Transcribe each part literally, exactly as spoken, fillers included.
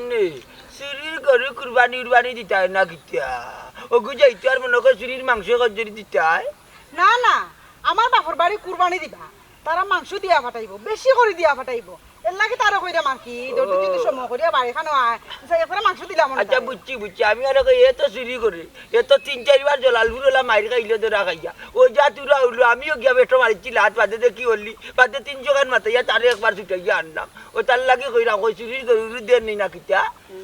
নে, চুরির গরু কুরবানি উরবানি দিতায় না কিতা? অগু যাইতো আর মনো কয় চুরির মাংস করি দিতায়। না, না, আমার বাপর বাড়ি কুরবানি দিবা, তারা মাংস দিয়া ফাটাইবো, বেশি করি দিয়া ফাটাইবো। এর লাগি তারে কইরাম আর কি, ধৈর্য ধৈর্য সময় করিয়া বাড়ি খানো আয়, যাই করে মাংস দিলাম মনে আচ্ছা, যায়। বুঝছি, বুঝছি। আমি আর কই, এ তো চুরি করে, এ তো তিন চারবার জলালপুর ওলা মাইর খাইলো ধরা খাইয়া। ও যা তুরা হইলো, আমিও গিয়া বেটো মারিছি লাত, বাদে দেখি হলি, বাদে তিনশো খান মাতাইয়া তারে একবার ছুটাইয়া আনলাম। ও তার লাগি কইরাম, কই চুরির গরু দেন নি না কিতা?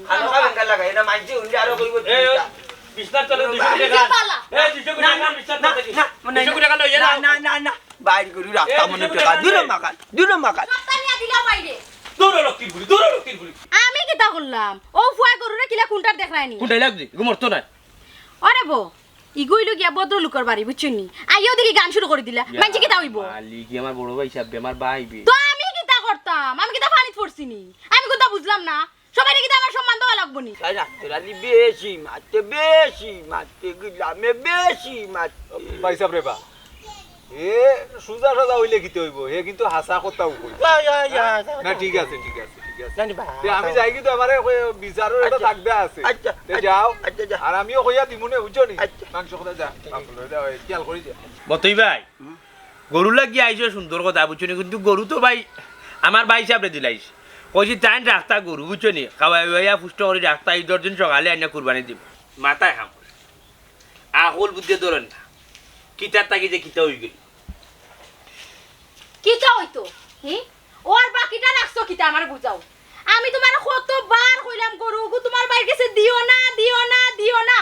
খানো খাবেন গা লাগাই, না মানছি উনি আরো কইবো এ, ও, বিছনার তলে দুইশো কোটি টাকা। এই যে পালা। এই দুইশো কোটি না, টাকা না, বিছনার না, তলে দেখি। না, মনে দুইশো কোটি টাকা লইয়া না, যাও। না, না, না। বাইর করি রাখতাম মনে টাকা। দূরে মাকাল, দূরে মাকাল। সপ্তাহ নিয়া দিলাম বাইরে। দৌড়ো লক্ষ্মীর বুড়ি, দৌড়ো লক্ষ্মীর বুড়ি। আমি কিতা করলাম? ও ফুয়া গরুরে কিলা কুনটার দেখরায়নি? কুনটাই লাগছে? এগু মরতো নায়। আরে বো, ইগু অইলো গিয়া ভদ্রলোকর বাড়ি, বুঝছো নি? আইয়াউ দেখি গান শুরু করি দিলা। ইয়া মানছি কিতা অইবো? মালিক, ই আমার বড় ভাই সাহেব, আমার ভাই বে। তো আমি কিতা করতাম? আমি কিতা পানিত পড়ছি নি? আমি কুনতা বুঝলাম না। সবাইরে কিতা আমার সম্মান দেওয়া লাগবো নি? তাই রাত্রের আলি বেশি মারতে, বেশি মারতে, গুলামে বেশি মারতে। ভাই সাহেব রে বা, এ সুজা সাজা অইলে কিতা অইবো? হে কিন্তু হাছা কথাউ কই। ইয়া, ইয়া, ইয়া, না, ইয়া। ঠিক আছে, ঠিক আছে, ঠিক আছে। না, না, বা, তে আমি যাই কিন্তু আমারে কই বিচারর একটা আচ্ছা। তাগদা আছে। আচ্ছা, তে আচ্ছা, যাও। আচ্ছা, যা। আর আমিও কইয়া দিমুনে, বুঝছো নি? আচ্ছা। মাংস কথা যা, মাংস লই যা, ওই খেয়াল করি যা। মতই ভাই, হুম? গরু লাগি আইছো সুন্দর কথা, বুঝছো নি? কিন্তু গরু তো ভাই আমার ভাই সাহেবরে দিলাইছ। কইছি তাইন রাখতা গরু, বুঝছো নি? খাওয়াই উয়াইয়া পুষ্ট করি রাখতা, ঈদর দিন সকালে আইনা কুরবানি দিব। মাথায় হাম। আখল বুদ্ধি ধরেন না। কিতার তাগি যে কিতা অই গেল। কিতা অইতো? হি? ওর বাকিটা রাখছো কিতা আমারে বুঝাও। আমি তুমারে কতবার কইলাম গরু ওগু তুমার ভাইর গেছে দিও না, দিও না, দিও না।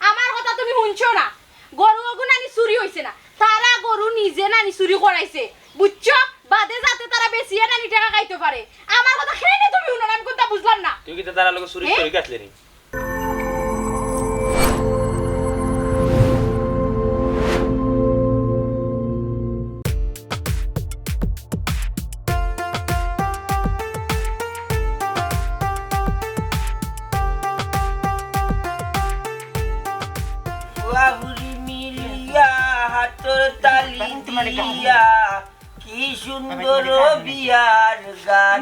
আমার কথা তুমি হুনছো না। গরু ওগু নানি চুরি অইছে না। তারা গরু নিজে নানি চুরি করাইছে। বুঝছো? বাদে যাতে তারা বেচিয়া নানি টেকা খাইতো পারে। আমার কথা কেনে তুমি হুনো না, আমি কুনতা বুঝলাম না। তুমি কিতা তারার লগে চুরি হে? শরিক আছলে নি? বাবুরি মিলিয়া হাতর তালি দিয়া কি সুন্দর বিয়ার গান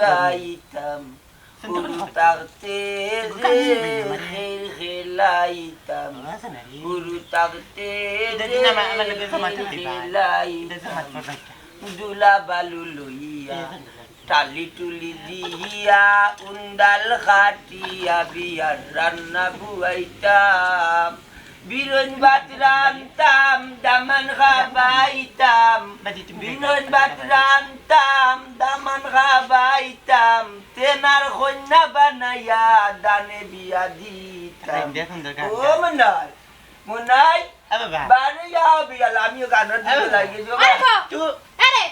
গাইতাম। গরু থাকতে যে খেল খেলাইতাম, গরু থাকতে যে খেল খেলাইতাম, দুলা বালু লইয়া, টালি টুলি দিয়া, উন্দাল খাটিয়া বিয়ার রান্না বুয়াইতাম। বিরইন ভাত রানতাম, দামান খাবাইতাম। বিরইন ভাত রানতাম, দামান খাবাইতাম। তেনার কইন্যা বানাইয়া দানে বিয়া দিতাম। ও মনাই, মনাই, বারে যাও বিয়াল, আমিও গানর দিকে লাগি গেছি। আরে বা। আরে,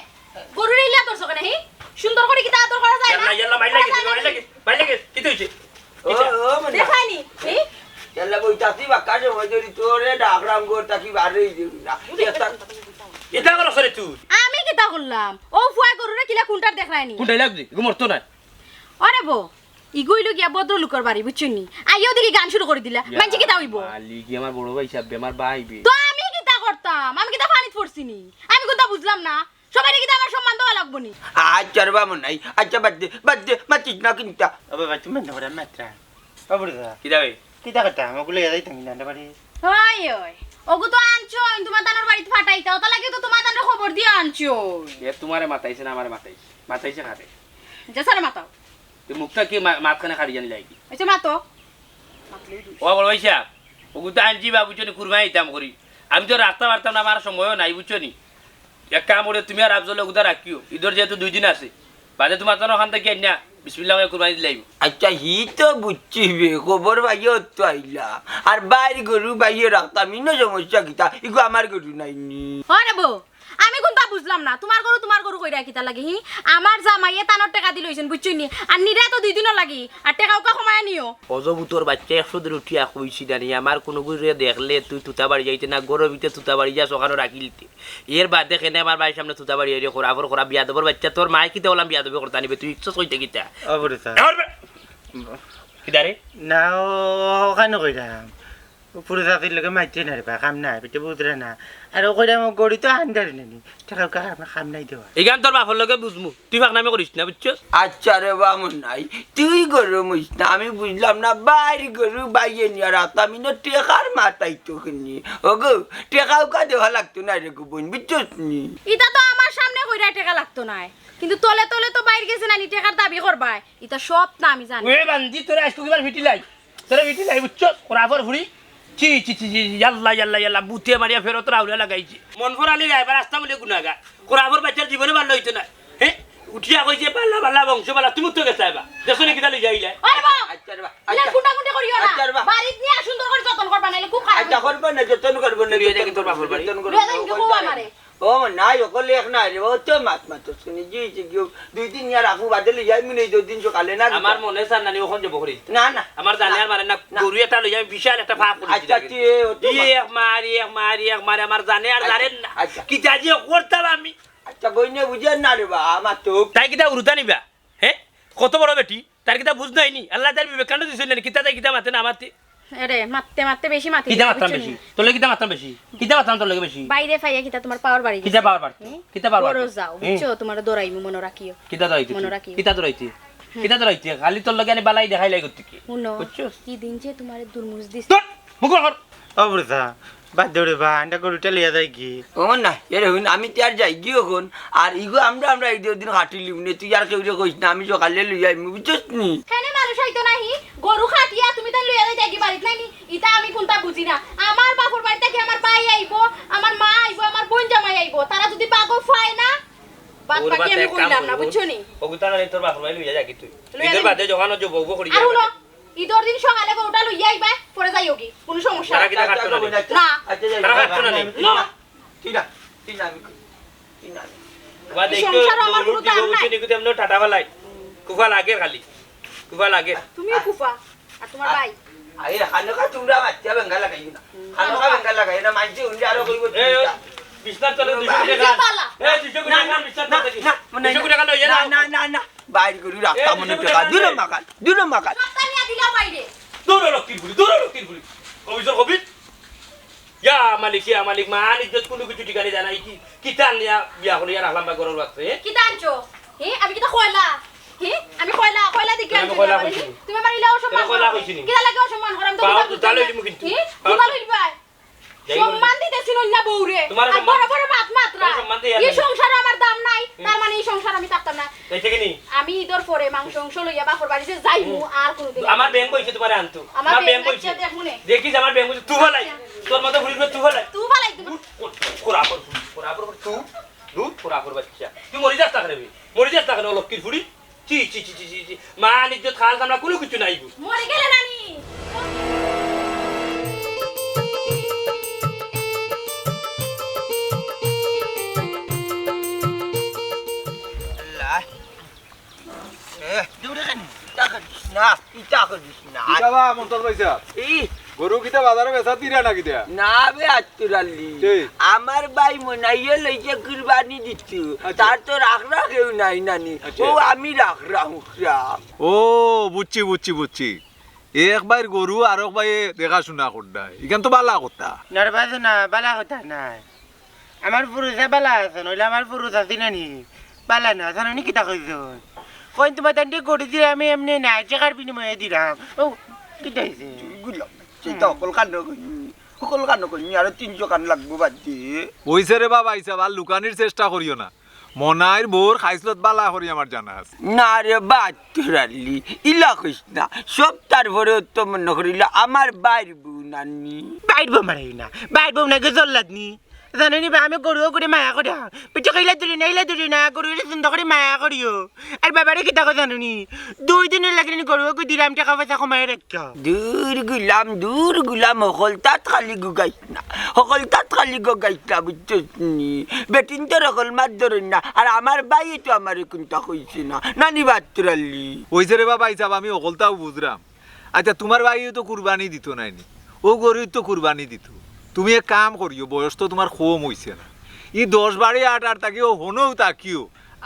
গরুরে ইলা ধরছো কেনে, হি? সুন্দর করি কিতা আদর করা যায় না? ইয়াল্লা, ইয়াল্লা, বাইর লাগি, বাইর লাগি, বাইর লাগি, কিতা অইছে? ও, ও, মনাই। দেখায়নি, হি? ইয়াল্লা, বই তাতি বাক্কা সময় ধরি তোরে ডাকলাম গো, তা কি বারে অইলি না। ইতা করো সরে তুই। আমি কিতা করলাম? ও ফুয়া গরুরে কিলা কুনটার দেখরায়নি? কুনটাই লাগছে? এগু মরতো নায়। আরে বো, ইগু অইলো গিয়া ভদ্রলোকর বাড়ি, বুঝছো নি? আইয়াউ দেখি গান শুরু করি দিলা। ইয়া মানছি কিতা অইবো? মালিক, ই আমার বড় ভাই সাহেব, আমার ভাই বে। তো আমি কিতা করতাম? আমি কিতা পানিত পড়ছি নি? আমি কুনতা বুঝলাম না। সবাইরে কিতা আমার সম্মান দেওয়া লাগবো নি? আচ্ছা রে বামন নাই। আচ্ছা, বাদ দে, বাদ দে, মাতিস না কিনতা। ও বাবা, তুমি না করে মাত্রা। ও বুড়া। কিতা বে? কিতা করতাম? ওগুলো এদাই তুমি না বাড়ি। ওই, ওই। ওগু তো আনছো, তুমার তানর বাড়িত ফাটাইতা। ওটা লাগি তো তুমার তানরে খবর দিয়া আনছো। এ তুমারে মাতাইছে না আমারে মাতাইছে? মাতাইছে কারে? যে সারে মাতাও। তুই মুখটা কি মা-, মাঝখানে কাটি জানি লাগি? আচ্ছা, মাতো। মাতলেই দুষ। ও বড় ভাই সাহেব, ওগু তো আনছি বা বুঝছো নি, কুরবানি দিতাম করি। আমি তো রাখতা পারতাম না, আমার সময়ও নাই, বুঝছো নি? এক কাম করে তুমি আর আফজল ওগুতা রাখিও, ঈদর যেহেতু দুই দিন আছে, বাদে তুমার তান ওখান থাকি আইনা বিসমিল্লাহ কইয়া কুরবানি দিলাইমু। আচ্ছা, হি তো বুঝছি বে, খবর পাইয়া তো আইলা। আর বাইর গরু বাইয়ে রাখতাম, ইনো সমস্যা কিতা? ইগু আমার গরু নাইনি। হয় রে বউ, আমি কুনতা বুঝলাম না, তুমার গরু তুমার গরু কইরা কিতা লাগি? হি, আমার জামাইয়ে তানর টেকা দি লইছইন, বুঝছইন নি? আর নিরা তো দুই দিনর লাগি, আর টেকা উকা কমায়া নিও। অজবুতর বাইচ্চা, একশো দিন উঠিয়া কইছি না নি, আমার কুনু গরুরে দেখলে তুই তুতা বাড়ি যাইতে না, গরবিতে তুতা বাড়ি যাস, ওখানো রাখিলিতে। এর বাদে কেনে আমার বাড়ির সামনে তুতা বাড়ি আইরে খোরা, আবার খোরা বিয়াদবর বাইচ্চা, তোর মায়ে কিতা বললাম বিয়াদবি করতা নিবে, তুই ইচ্ছা কইতে কিতা? অবরে স্যার। এবার বে-, কিতা রে? না, ও, ওখানে কইরাম। উপরে জাতির লগে মাইতে না রে বা, কাম নাই, বেটা বুঝরে না। আর ও কইরা আমার গরু তো আন্ডারে নানি, টেকা উকা আমার কাম নাই দেওয়া। ইখান তোর বাপর লগে বুঝমু, তুই ফাকনামি করিস না, বুঝছস? আচ্ছা রে বা মনাই, তুই গরম অইস না, আমি বুঝলাম না, বাইর গরু বাইয়ে নিয়া রাখতাম, ইনো টেকার মাতাই তো কিনি। ওগো, টেকা উকা দেওয়া লাগতো না রে গো বইন, বুঝছস নি? ইতা তো আমার সামনে কইরা টেকা লাগতো নায়, কিন্তু তলে তলে তো বাইর গেছে নানি টেকার দাবি করবায়, ইতা সব না আমি জানি। ওই বান্দি, তোরে আইজকু কিবার ফিটিলাই, তোরে ফিটিলাই, বুঝছস? খোরাফর ফুড়ি, ছি, ছি, ছি, ছি, ইয়াল্লা, ইয়াল্লা, ইয়াল্লা, বুতে মারিয়া ফেরত রাউলা লাগাইছে। মনফর আলী রায়বার রাস্তা বলে গুনাগা। খোরাফর বাচ্চার জীবনে ভালা অইতো না। হে? উঠিয়া কইছে, "বালা, বালা, বংশ বালা, তুমি তো গেছা এবার। দেখছো নি কিতা লইয়া আইলা?" আরে বা! আচ্ছা রে বা, ইলা আচ্ছা। গুন্ডা গুন্ডি করিও না। আচ্ছা রে বা। বাড়িত নিয়া সুন্দর করি যতন করবা, নাইলে খুব খারাপ আচ্ছা, অইবো। করবো না, যতন করবো না, লইয়া যাই তোর বাপর বাড়ি। যতন করবো লইয়া যাই না, কিন্তু ওখান কও জানে। আমারে। ও, না, অকল এক না রে, ও তো মাত মাত শুনি, জি, জি, কেউ দুই দিন ইয়ার আপু বাদে লই যাই, মিনি দুই দিন সকালে না আমার দিতা। মনে চার নানি ওখান যাবো করি। না, না। আমার জানে না, আর মারে না, না। গরু একটা লই যাই, বিশাল একটা ফাঁক করি আচ্ছা, দিলা তুই এ, ও তো ই মা- এক মারি, এক মারি, এক মারি, আমার জানে আর আচ্ছা, জানেন না। আচ্ছা। কিতা যে করতাম আমি। আচ্ছা, গইনে বুঝেন না রে বা, আমার তো। তাই কিতা উরুতা নিবা? হে? কত বড় বেটি? তার কিতা বুঝ নাই নি? আল্লায় তার বিবেক কাণ্ড দিছইন না নি? কিতা তাই কিতা মাতে না মাতে? এরে, মাততে মাততে বেশি মাতি কিতা দিলা, মাততাম বুঝছো নি? বেশি? তোর লগে কিতা মাততাম বেশি? কিতা মাততাম তোর লগে বেশি? বাইরে ফাইয়া কিতা তুমার পাওয়ার বাড়ি কিতা গেছে? পাওয়ার বাড়ি? হুম? কিতা পাওয়ার বাড়ি? ঘরো যাও, হুম। বুঝছো? তুমারে দৌড়াইমু, মনো রাখিও। কিতা দৌড়াইতে মনো তুই? রাখিও। কিতা দৌড়াইতে? হুম। কিতা দৌড়াইতে? খালি তোর লগে আমি বালাই দেখাই লাই করতে কি? হুনো, বুঝছো? কি দিন যে তুমারে দুর্মুজ দিছে। তোর মুখ বন্ধ কর। ও বুড়া, বাদ দে রে বা, আন্ডা গরুটা লইয়া যাই কি? ও না, এরে হুন, আমি তে আর যাই কি অখন? আর ইগু আমরা, আমরা এই দুদিন কাটিলিমু নে, তুই আর কেউরে কইস না, আমি সকালে লইয়া আইমু, বুঝছস নি? কেনে মানুষ আইতো নাহি, গরু কাটিয়া তুমি তাই লইয়া যাইতায় কি বাড়িত নাই নি? ইতা আমি কুনতা বুঝি না। আমার বাপর বাড়ি থাকি আমার ভাই আইবো, আমার মা আইবো, আমার বইন জামাই আইবো, তারা যুদি বাগও পায় না, বাদ ওর বাকি বাদে আমি এক কাম কইলাম না, করি, বুঝছো নি? ওগুতা নানি তোর বাপর বাড়ি লইয়া যা কি তুই? লইয়া ইদর যাই। বাদে যখন ও বউবো করি আর যাবে। হুনো, ইদর দিন সকালে গরুটা লইয়া আইবায়, পরে যাইওগি, কুনু সমস্যা তারা নাই। কিতা কাটতো না নি? না। আচ্ছা, যাই, তারা যাই, কাটতো না নি? যাই, না। ঠিক আছে, ঠিক আছে, আমি কই, ঠিক আছে। বাদ এই দেখো, সংসারো আমার দৌড় কুনু দিব, দাম নাই। বুঝছো নি? কিন্তু এমন টাটা ফালাই। কুফা লাগে খালি। কুফা লাগে। তুমিও কুফা, আর তুমার ভাই। আরে, খানোকা তুমরা বাচ্চা বেঙ্গা লাগাইও না। খানোকা বেঙ্গা লাগাইও না, মানছি উনি আরো কইবো এ, ও, বিছনার তলে দুইশো টাকা। এ, দুইশো টাকা না, বিছনার তলে না, না, না, দুইশো টাকা লইয়া না, যাও। না, না, না। বাইর করি রাখতাম মনে টেকা। দূরে মাকাল, দূরে মাকাল। সপ্তাহ নিয়ে দিলাম বাইরে। দৌড়ো লক্ষ্মীর ফুড়ি, দৌড়ো লক্ষ্মীর ফুড়ি। কবির কবির। ইয়া মালিক, ইয়া মালিক, মান ইজ্জত কুনু কিছু ঠিকানি জানাই কি? কিতা নিয়া বিয়া করিয়া রাখলাম বা ঘরর বাচ্চা, এ? কিতা আনছো? হে, আমি কিতা কয়লা? হে, আমি কয়লা, কয়লা দেখি তুমি আনছো কয়লা আমার, কইছি হে? নি? তুমি আমার ইলা অসম্মান তুমি কয়লা করো। কইছি নি? কিতা লাগে অসম্মান করাম? পাও জুতা লইলিমু কিন্তু। হে, পাও জুতা লইবায়। যাই সম্মান দিতে চিনইন না বউরে। তোমার আর সম্মান বড় বড় মাত মাতরা। তোমার সম্মান দিয়া এই না। সংসারো আমার দাম নাই, হুম। তার মানে এই সংসার আমি থাকতাম না। এই থেকে নি? আমি ইদর পরে মাংস অংশ লইয়া বাপর বাড়ি যে যাইমু, হুম। আর কোনোদিন আমার ব্যাংক বইছে তোমার আনতো। আমার আমার ব্যাংক ব্যাংক বইছে। আছে, দেখ মনে। দেখিস আমার ব্যাংক বইছে, তুই ফালাই। আচ্ছা। তোর মতো ফুড়ি তুই ফালাই। তুই ফালাই তুমি। দূর, খোরা কর ফুড়ি, খোরা কর ফুড়ি, তুই। দূর, খোরা কর বাচ্চা। তুই মরি যাস না কেন বে? মরি যাস না কেন লক্ষ্মীর ফুড়ি? ছি, ছি, ছি, ছি, ছি, ছি। মান ইজ্জত খাল চামড়া কুনু কিছু নাই গো। মরি গেলে নানি। আল্লাহ। এ, দূরে কেন? ইতা করিস না, ইতা করিস না। কিতা বা, মন্তাজ ভাই সাহেব? এই। গরু কিতা বাজারো বেচা দিরা না কিতা? না বে আত্তুর আলী। কি? আমার ভাই মনাইয়ে লইছে কুরবানি দিতো। আচ্ছা। তার তো রাখরা কেউ নাই নানি। আচ্ছা। ও আমি রাখরা হুকরা। ও, বুঝছি, বুঝছি, বুঝছি। এক ভাইর গরু আরক ভাইয়ে দেখাশুনা কররায়। ইখান তো বালা কথা। না রে ভাই, না, বালা কথা নায়। আমার ফুরুষে বালা আছে, নইলে আমার ফুরুষ আছে না নি? বালা না, জানো নি কিতা কইছো? কইন তোমার তান্ডে গরু দিলাম, আমি এমনি না, টেকার বিনিময়ে দিলাম। ও, কিতা হইছে? গুলাম, সেটা হকল কান কইনি, হকল কান কইনি, আরো তিনশো কান লাগবো বাদ দিয়ে। অইছে রে বাবা, ইসাব আর লুকানির চেষ্টা করিও না। মনাইর বউর খাইছলত বালা করি আমার জানা আছে। না রে বা আত্তুর আলী, ইলা কইস না। সব তার পরেও তো মনো করিল আমার বাইর বউ নানি। বাইর বউ মারাই না, বাইর বউ না গো জল্লাদ নি। জানো নি বা, আমি গরু গরু মায়া করি, পিঠে কইলা দূরে না, ইলা দূরে না, গরু সুন্দর করি মায়া করিও। আর বাবারে কিতা কই জানো নি? দুই দিনর লাগি নি গরু গরু দিলাম, টেকা পয়সা কমাই রাখিও। দূর গুলাম, দূর গুলাম, হকলতাত খালি গুগাইস না, হকলতাত খালি গুগাইস না, বুঝছস নি? বেটিন্তর হকল মাত ধরইন না, আর আমার ভাইয়ে তো আমারে কুনতা কইছে না, নানি বা আত্তুর আলী। অইছে রে বাবা, ইসাব আমি হকলতাউ বুঝরাম। আচ্ছা, তুমার ভাইয়ে তো কুরবানি দিতো নায় নি, অউ গরুই তো কুরবানি দিতো। তুমি এক কাম করিও, বয়স তো তুমার কম অইছে না, ই দশ বাড়ি আট আর থাকিও, হনউ থাকিও,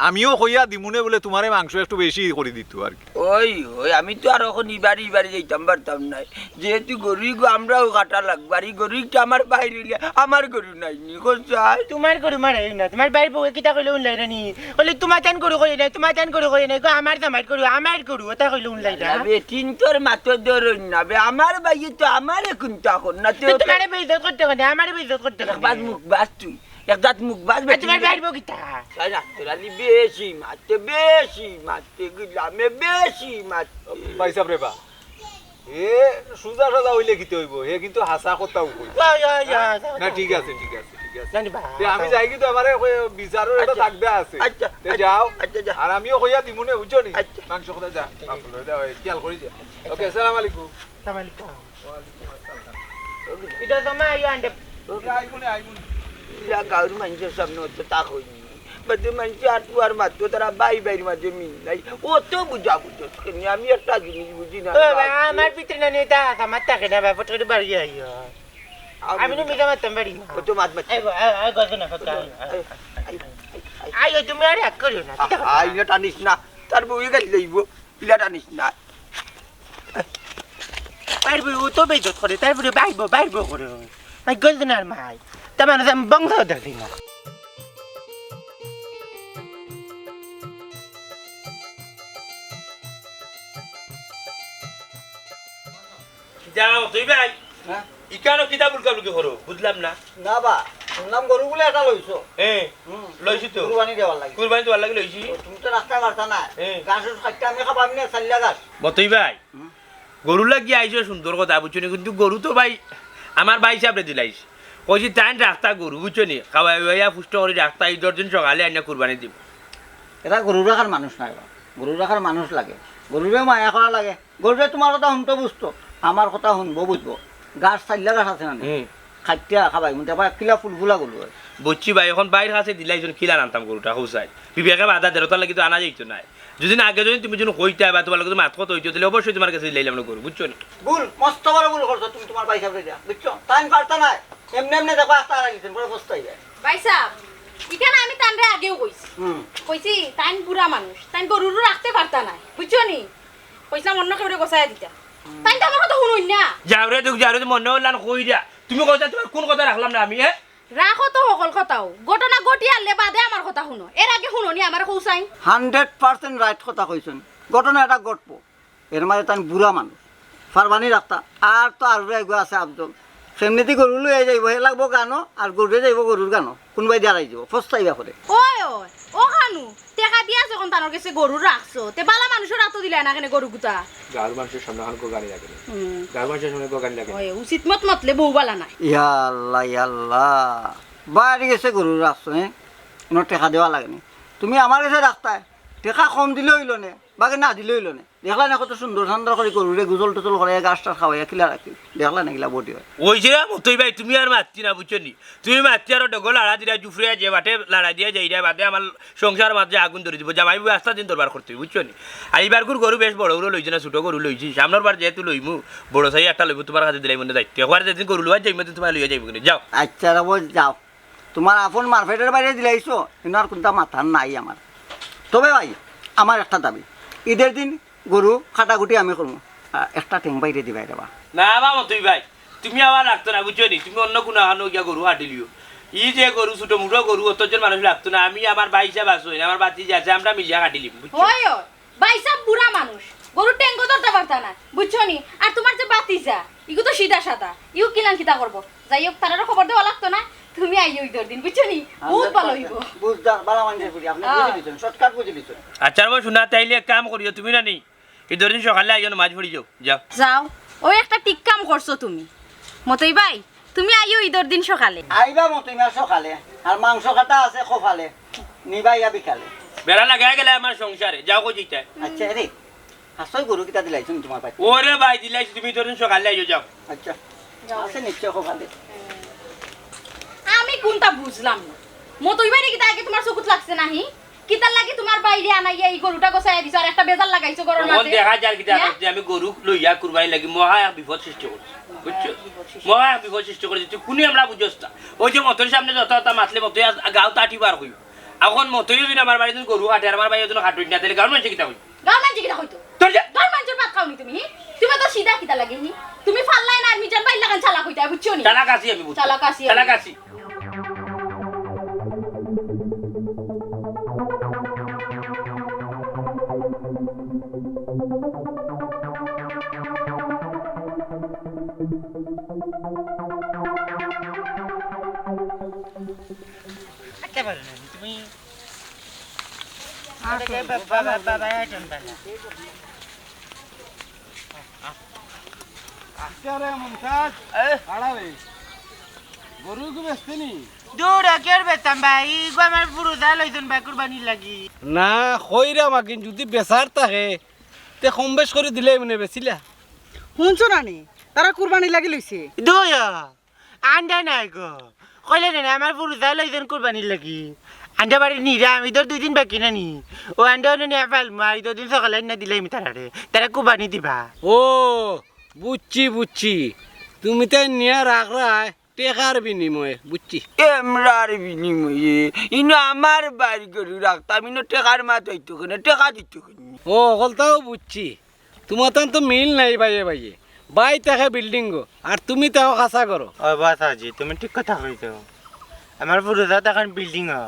আমিও কইয়া দিমুনে বুলে তুমারে মাংস একটু বেশি করি দিতো আর কি। ওই, ওই, আমি তো আর অখন ইবারে ইবারে যাইতাম পারতাম নায়। যেহেতু গরু ইগু আমরাও কাটা লাগবো, আর ই গরু ইটা আমার বাইর অইলে আমার গরু নায় নি, কছাই? তুমার গরু মারাইও না, তুমার বাইর বউয়ে কিতা কইলে হুনলায় না নি? কইলে, "তুমার তান গরু কইও না, তুমার তান গরু কইও না, ইগু আমার জামাইর গরু, আমার গরু", অতা কইলে হুনলায় না। আল্লাহ বে, তিন তোর মাতো ধরইন না বে, আমার বাইয়ে তো আমারে কুন্তা কর না, তে তো তুমারে বেইজ্জত করতে কেনে, আমারে বেইজ্জত করতে কেনে? বাদ মুখ বাস তুই। এক জাত মুখ বাজ আর তুমার বেটি। বাইর বউ কিতা? তাই না, তোরা লি বেশি মাতে, বেশি মাতে, গুলামে বেশি মাতে। ভাইসাব রে বা, এ সুজা সাজা অইলে কিতা অইবো? হে কিন্তু হাছা কথাউ কইবো। ইয়া, ইয়া, ইয়া, হ্যাঁ? হাছা কথা না, ঠিক কইবো। আছে, ঠিক আছে, ঠিক আছে। জানি বা, তে আমি হাছা যাই কিন্তু আমারে কই বিচারর একটা আচ্ছা। থাকবে আছে। আচ্ছা, তে আচ্ছা, যাও। আচ্ছা, যা। আর আমিও কইয়া দিমুনে, বুঝছো নি? আচ্ছা। মাংস কথা যা। ঠিক আছে। বাপ রে, যা, খেয়াল করি যা। আচ্ছা। ওকে, আসসালামু আলাইকুম। আসসালামু আলাইকুম। ইটা তো মা, ইয়া আনতে। ওকে, আইবো নে, আইবো নে। ইলা গাউর মানষর সামনে অত তা কইনি। বাদে মানষে আর তুয়ার মাতো তারা বাই বাইর মাঝে মিল নাই। অত বুঝা বুঝছ কেনে? আমি একটা জিনিস বুঝি না। ও বা, আমার ভিতরে না নিয়ে তা আমার থাকে না বা, ফট করে বাড়ি আইও। আমি আমি নি মিজা মারতাম বাড়ি মা। অত মাত মাত। I go, I, I go, না কথা। I, I, I, I. I, তুমি আর এক করিও না। আ-, আই না টানিস না। তার বউয়ে গালি লইবো। ইলা টানিস না। তার বউ তো বেইজ্জত করে, তার বউ বাইর বউ, বাইর বউ করে। মাই গজ না আর মাই। তার মানে আমি বংশ দেখি না। যাও, তুই ভাই। হ্যাঁ? ইকানো কিতা বুলকাবুলকি করো? বুঝলাম না। না বা, হুনলাম গরু বুলে একটা লইছো। এ, হুম। লইছি তো। কুরবানি দেওয়ার লাগি। কুরবানি দেওয়ার লাগি লইছি। ও, তুমি তো রাখতায় পারতা না। এ। ঘাস উস কাটতে আমি খাবাম না, চাইল্লা ঘাস। মতই ভাই, হুম। গরু লাগি আইছো সুন্দর কথা, বুঝছো নি? কিন্তু গরু তো ভাই, আমার ভাইসাবরে দিলাইছি। কইছি তাইন রাখতা গরু, বুঝছো নি? খাওয়াই উয়াইয়া পুষ্ট করি রাখতা, ইদর দিন সকালে আইনা কুরবানি দিমু। এরা গরু রাখার মানুষ নায় বা। গরু রাখার মানুষ লাগে। গরুরেও মায়া করা লাগে। গরুরে তুমার কথা হুনতো বুঝতো, আমার কথা হুনবো বুঝবো। ঘাস, চাইল্লা ঘাস আছে না নি? হুম। খাইটিয়া খাবাইমু, দেখবা কিলা ফুলফুলা গরু অয়। বুঝছি ভাই, অখন বাইর কাছে দিলাইছইন, কিলা আনতাম গরুটা, কছাই? বিবেকে বাধা দের, অতার লাগি তো আনা যাইতো নায়। যদি না আগে যদি তুমি যদি কইতায় বা তুমার লগে মাত কথা অইতো, তাইলে অবশ্যই তুমার কাছে দিলাইলাম না গরু, বুঝছো নি? ভুল, মস্ত বড় ভুল করছো তুমি তুমার ভাইসাবরে দিয়া, বুঝছো? তাইন পারতা নায়, এমনে এমনে দেখবা একটা হারাই দিছইন, পরে পস্তাইবায়। ভাইসাব, ইখান আমি তানরে আগেও কইছি। হুম। কইছি, তাইন বুড়া মানুষ, তাইন গরুরও রাখতে পারতা নায়, বুঝছো নি? কইছিলাম অন্য কেউরে গছাইয়া দিতা। তাইন তো আমার কথা হুনইন না। যাও রে দুখ, যাও রে, মনে অইলান কইরা। তুমি কইতা তুমার কুন কথা রাখলাম না আমি, এ? রাখো তো হকল কথাউ। ঘটনা ঘটিয়ারলে বাদে আমার কথা হুনো। এর আগে হুনো নি আমারে কছাই? Hundred percent right কথা কইছইন। ঘটনা এটা ঘটবো। এর মাঝে তাইন বুড়া মানুষ। পারবা নি রাখতা। আর তো আর এগু আছে আফজল। কেমনেদি গরু লইয়া যাইবো, হে লাগবো গানো, আর গরুয়ে যাইবো গরুর গানো। কুনবায়দি হারাই যাইবো, পস্তাইবা পরে। ওই, ওই, ও খানু, টেকা দিয়া যখন তানর গেছে গরু রাখছো, তে বালা মানুষর আতো দিলায় না কেনে গরু গুতা? গাউর মানষর সামনে অখন গরু গানি লাগে না। হুম। গাউর মানষর সামনে গরু গানি লাগে না। ওই, উচিত মত মাতলে বউ বালা নায়। ইয়া আল্লাহ, ইয়া আল্লাহ। বাইর গেছে গরু রাখছো, হ্যাঁ? কুনু টেকা দেওয়া লাগে নি। তুমি আমার গেছে রাখতায়, টেকা কম দিলে অইলো নে, বাকি না দিলে অইলো নে। দেখলায় না কত সুন্দর সুন্দর করি গরুরে গোসল টোসল করাইয়া ঘাস টাস খাওয়াইয়া কিলা রাখি। দেখলায় না কিলা বডি অয়। ওই যে মতই ভাই, তুমি আর মাততায় না, বুঝছো নি? তুমি মাততায় আরো ডগো লাড়া দিরায়, জুফরিয়া যে বাটে লাড়া দিয়া যাইরায়, বাদে আমার সংসার মাঝে আগুন ধরি দিবো। জামাই বউ আস্তা দিন দরবার করতে, বুঝছো নি? আর ইবার গরু, গরু বেশ বড় গরু লইছি না, ছোট গরু লইছি। সামনর বার যেহেতু লইমু, বড় চাই একটা লইমু, তুমার কাছে দিলাইমু নে দায়িত্ব। একবার যেদিন গরু লওয়া যাইমু, তুমি লইয়া যাইমু নে। যাও। আচ্ছা, রাবো, যাও। তুমার আপন মারফেটের বাইরে দিলাইছো, ইনো আর কুনতা মাতার নাই আমার। তবে ভাই, আমার একটা দাবি, ইদর দিন গরু কাটাকুটি আমি করমু, আহ, একটা ঠেং বাইরে দিবায় রে বা। না বা মতই ভাই, তুমি আমার লাগতো না, বুঝছো নি? তুমি অন্য কুনু আহানো গিয়া গরু কাটিলিও। ই যে গরু, ছোট মুটো গরু, অতজন মানুষ লাগতো না। আমি, আমার ভাইসাব আছইন, আমার ভাতিজা আছে, আমরা মিলিয়া কাটিলিমু, বুঝছো? ওই, ওই, ভাইসাব বুড়া মানুষ, গরুর ঠেংও ধরতা পারতা না, বুঝছো নি? আর তুমার যে ভাতিজা, ইগু তো সিধা সাদা, ইগু কিলান কিতা করবো? যাই হোক, তারারও খবর দেওয়া লাগতো না, তুমি আইও ইদর দিন, বুঝছো নি? বউত ভালা অইবো। বুঝদার, বালা মানষর ফুড়ি, আপনে হ্যাঁ। বুঝি দিছইন, shortcut বুঝি দিছইন। আচ্ছা, রে বা, হুনো, তাইলে এক কাম করিও, তুমি না নি, ইদর দিন সকালে আইও, নামাজ পড়ি যাও, যাও। যাও, ওই একটা ঠিক কাম করছো তুমি। মতই ভাই, তুমি আইও ইদর দিন সকালে। আইবা মতই মা সকালে, আর মাংস কাটা আছে কপালে, নিবা ইয়া বিকালে। বেড়া লাগাই গেলে আমার সংসারে, যাও কই যাইতায়। আচ্ছা, এরে, হাছাউ গরু কিতা দিলাইছইন তুমার ভাই? ওরে ভাই, দিলাইছি, তুমি ইদর দিন সকালে আইও, যাও। আচ্ছা, যাও। আছে নিশ্চয় কপালে। আমি কুনতা বুঝলাম না। মতই ভাইরে কিতা আগে তুমার চকুত লাগছে নাহি? কিতার লাগি তুমার ভাইরে আনাইয়া ই গরুটা গছাইয়া দিছো আর একটা বেজাল লাগাইছো গরুর অখন মাঝে? দেখা যার কিতা হ্যাঁ? যে আমি গরু লইয়া কুরবানি লাগি মহা এক বিপদ সৃষ্টি করছি, বুঝছো? মহা এক বিপদ সৃষ্টি করছি, তুই কুনি আমরা বুঝছ না। ওই যে মতইর সামনে যত কথা মাতলে মতই আজ গাও তাটি বার কইব। অখন মতইও যদি আমার বাড়িত গরু কাটে আর আমার ভাইও যদি কাটইন না, তাইলে গাঁওর মানষে কিতা কইতো? গাঁওর মানষে কিতা কইতো? তোর যে গাঁওর মানষর ভাত খাওনি তুমি, হি? তুমি তো সিধা কিতা লাগে, হি? তুমি পারলায় না আর মিজান ভাইর লাখান চালাক অইতায়, বুঝছো নি? চালাক আছি আমি, বুঝছো? চালাক আছি আমি। চালাক আছি। আচ্ছা, বলো না, তুমি আচ্ছা। বাবা, বাবা, বাবা, আছেন বাবা। আচ্ছা রে মমতাজ, এ? আড়া রে, গরু গু বেচতে নি? দূর, কের বেচতাম ভাই, ইগু আমার ফুরুতা লইছইন ভাই কুরবানির লাগি। না, কইরাম আগে, যদি বেচার থাকে, তে কম বেশ করি দিলে মনে বেচিলা। হুনছো না নি? তারা কুরবানির লাগি লইছে। দূর। আন্ডা নাই গো। কইলে না, আমার ফুরুতা লইছইন কুরবানির লাগি। আন্ডা বাড়ি নিরাম, ইদর দুই দিন বাকি না নি। ও আন্ডা অনে নিয়া ফালমু, আর ইদর দিন সকালে আন্ডা দিলাইমু তারারে। তারা কুরবানি দিবা। ও, বুঝছি, বুঝছি। তুমি তাই নিয়া রাখরায় টেকার বিনিময়ে, বুঝছি। এমরার বিনিময়ে? ইনো আমার বাড়ি গরু রাখতাম, ইনো টেকার মাত অইতো কেনে, টেকা দিতো কেনে? ও, হকলতাও বুঝছি। তুমাতান তো মিল নাই ভাইয়ে ভাইয়ে। ভাই থাকে বিল্ডিংও, আর তুমি থাকো খাসা ঘরো। ও বাসাজি, তুমি ঠিক কথা কইছো। আমার ফুরুতা থাকইন বিল্ডিংও,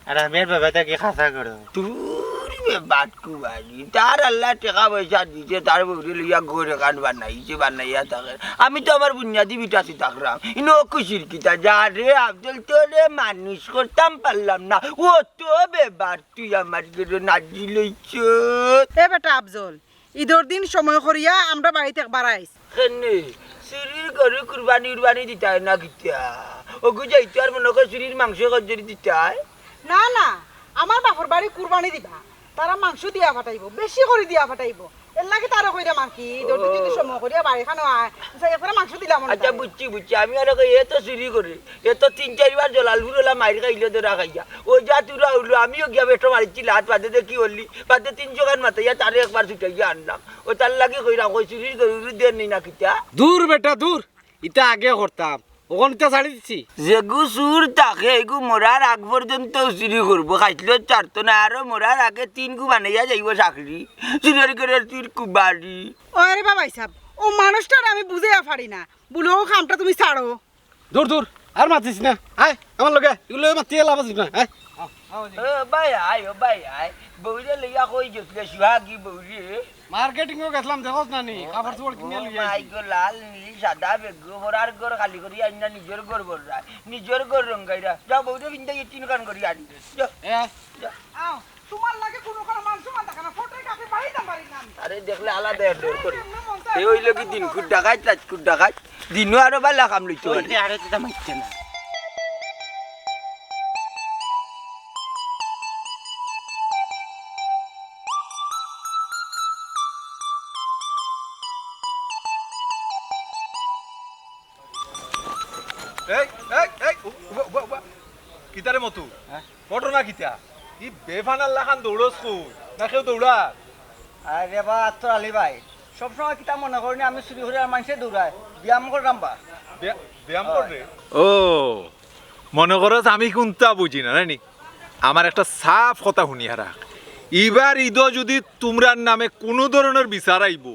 আর আমি আর বাবা থাকি খাসা ঘরো। দূর বে বাটকু বাড়ি, তার আল্লায় টেকা পয়সা দিছে, তার বউরে লইয়া ঘর এখান বানাইছে, বানাইয়া থাকে। আমি তো আমার বুনিয়াদি বিটাছি থাকরাম, ইনো খুশির কিতা? যা রে আফজল, তোরে মানুষ করতাম পারলাম না, ও তো বেবার তুই আমার গেরো নাজি লইছস। এ বেটা আফজল, ইদর দিন সময় করিয়া আমরার বাড়িত একবার আইস। কেনে? চুরির গরু কুরবানি উরবানি দিতায় না কিতা? অগু যাইতো আর মনো কয় চুরির মাংস করি দিতায়? না, না, আমার বাপর বাড়ি কুরবানি দিবা, তারা মাংস দিয়া ফাটাইবো, বেশি করি দিয়া ফাটাইবো। এরলাগি তারে কইরাম আর কি, ইদর দিন যদি সময় করিয়া বাড়িখানো আয়, আচ্ছা, এরপরে মাংস দিলাম অনে আচ্ছা, তারে। বুঝছি, বুঝছি। আমি আর কই, এ তো চুরি করে, এ তো তিন চাইরবার জলালপুর অলা মাইর খাইলো ধরা খাইয়া। ও যা তুরা অইলো, আমিও গিয়া বেটো মারিছি লাত, বাদে দেখি অলি, বাদে তিনশো খান মাতাইয়া তারে একবার ছুটাইয়া আনলাম। ও তার লাগি কইরাম, কই চুরির গরু দের নেই না কিতা? দূর বেটা, দূর। ইতা আগে করতাম, অখন ইতা ছাড়ি দিছি। যেগু চুর থাকে, এগু মরার আগ পর্যন্ত চুরি করবো, খাইছলত ছাড়তো না। আরো মরার আগে তিনগু বানাইয়া যাইবো চাকরি, চুরের ঘরের চুর কুবারি। ওরে বাবা সাব, ও মানুষটারে আমি বুঝাইয়া পারি না, বুলে ও কামটা তুমি ছাড়ো। দূর, দূর, আর মাতিস না। আয়, আমার লগে। ইগুর লগে মাতিয়া লাভ আছে না। আয়। ও ভাই আয়, ও ভাই আয়। বউরে লইয়া কই গেছিলে, সুহাগী বউরে? মার্কেটিংও গেছলাম, দেখোস না নি? কাপড় চোপড় কিনিয়া লইয়া আইছি। গো, লাল, নীল, সাদা বেগু, বড়ার ঘর খালি করি আইন না, নিজর ঘর বড়রা, নিজর ঘর রঙ্গাইরা। যাও, বউরে বিন্দাই তিন কান করি আনি। যাও। এ। যাও। আও, তোমার লাগে কোনো কোনো মান সম্মান থাকে না, ফোটে কাকে বাড়ি দাম বাড়ি নাম। আরে দেখলে আলাদা এক ডর করে। এ অইলো কি দিন কুট ডাকাইত, রাত কুট ডাকাইত। দিনও আরো বালা কাম লইতো পারে। ওই যে আরে তো মাইতে না। এই, এই, এই, উ-, উবা, উবা, উবা। কিতারে মতু? হ্যাঁ? ঘটনা কিতা? ই বেফানার লাখান দৌড়স কই? না কেউ দৌড়ার? আরে বা, আত্তর আলী ভাই, সবসময় কিতা মনে করনি আমি চুরি করি আর মানষে দৌড়ায়? ব্যায়াম কররাম বা। ব্যায়াম কররে? ও, মনে করস আমি কুন্তা বুঝি না, নানি? আমার একটা সাফ কথা হুনিয়া রাখ। ইবার ইদো যদি তুমরার নামে কুনু ধরনর বিচার আইবো,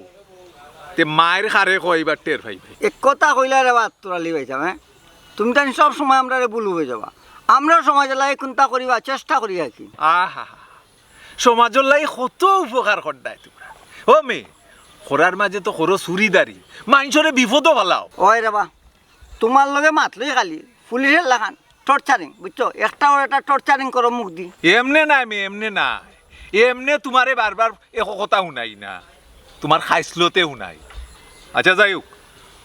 তে মাইর খারে কয় ইবার টের পাইবে। এক কথা কইলা রে বা আত্তর আলী ভাই সাব, হ্যাঁ? তুমি তান সব সময় আমরারে ভুল বুঝি যাবা। আমরাও সমাজর লাগি কুন্তা করিবার চেষ্টা করি আর কি। আহা, সমাজর লাগি কত উপকার কররায় তুমরা। ও মেয়ে, করার মাঝে তো করো চুরিদারি, মানষরে বিপদো ফালাও। ওই রে বা, তুমার লগে মাতলই খালি পুলিশর লাখান টর্চারিং, বুঝছো? একটা ওর একটা টর্চারিং করো মুখ দি। এমনে নায় মে, এমনে নায়। এমনে তুমারে বারবার এক কথা হুনাই না, তুমার খাইছলতে হুনাই। আচ্ছা, যাই হোক,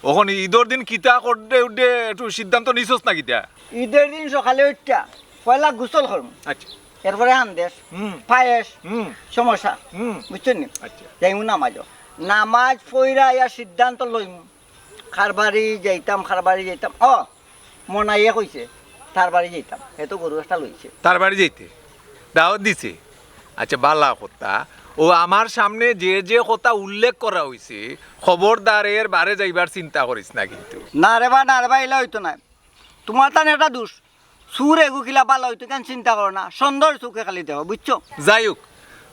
অখন ইদর দিন কিতা করতে উঠে একটু সিদ্ধান্ত নিছস না কিতা? ইদর দিন সকালে উঠিয়া পয়লা গোসল করমু। আচ্ছা। এরপরে হান্দেশ, হুম। পায়েস, হুম। সমোসা, হুম। বুঝছো নি? আচ্ছা। যাইমু নামাজো। নামাজ পড়িয়া আইয়া সিদ্ধান্ত লইমু। কার বাড়ি যাইতাম, কার বাড়ি যাইতাম। ও, মনাইয়ে কইছে, তার বাড়ি যাইতাম। হে তো গরু একটা লইছে। তার বাড়ি যাইতে? দাওয়াত দিছে? আচ্ছা, বালা কথা। ও আমার সামনে যে যে কথা উল্লেখ করা অইছে, খবরদার এর বারে যাইবার চিন্তা করিস না কিন্তু। না রে বা, না রে বা, ইলা অইতো নায়। তুমার তান একটা দোষ। চুর এগু কিলা বালা অইতো, কেন চিন্তা করো না, সুন্দর চোখে খালি দেখো, বুঝছো? যাই হোক,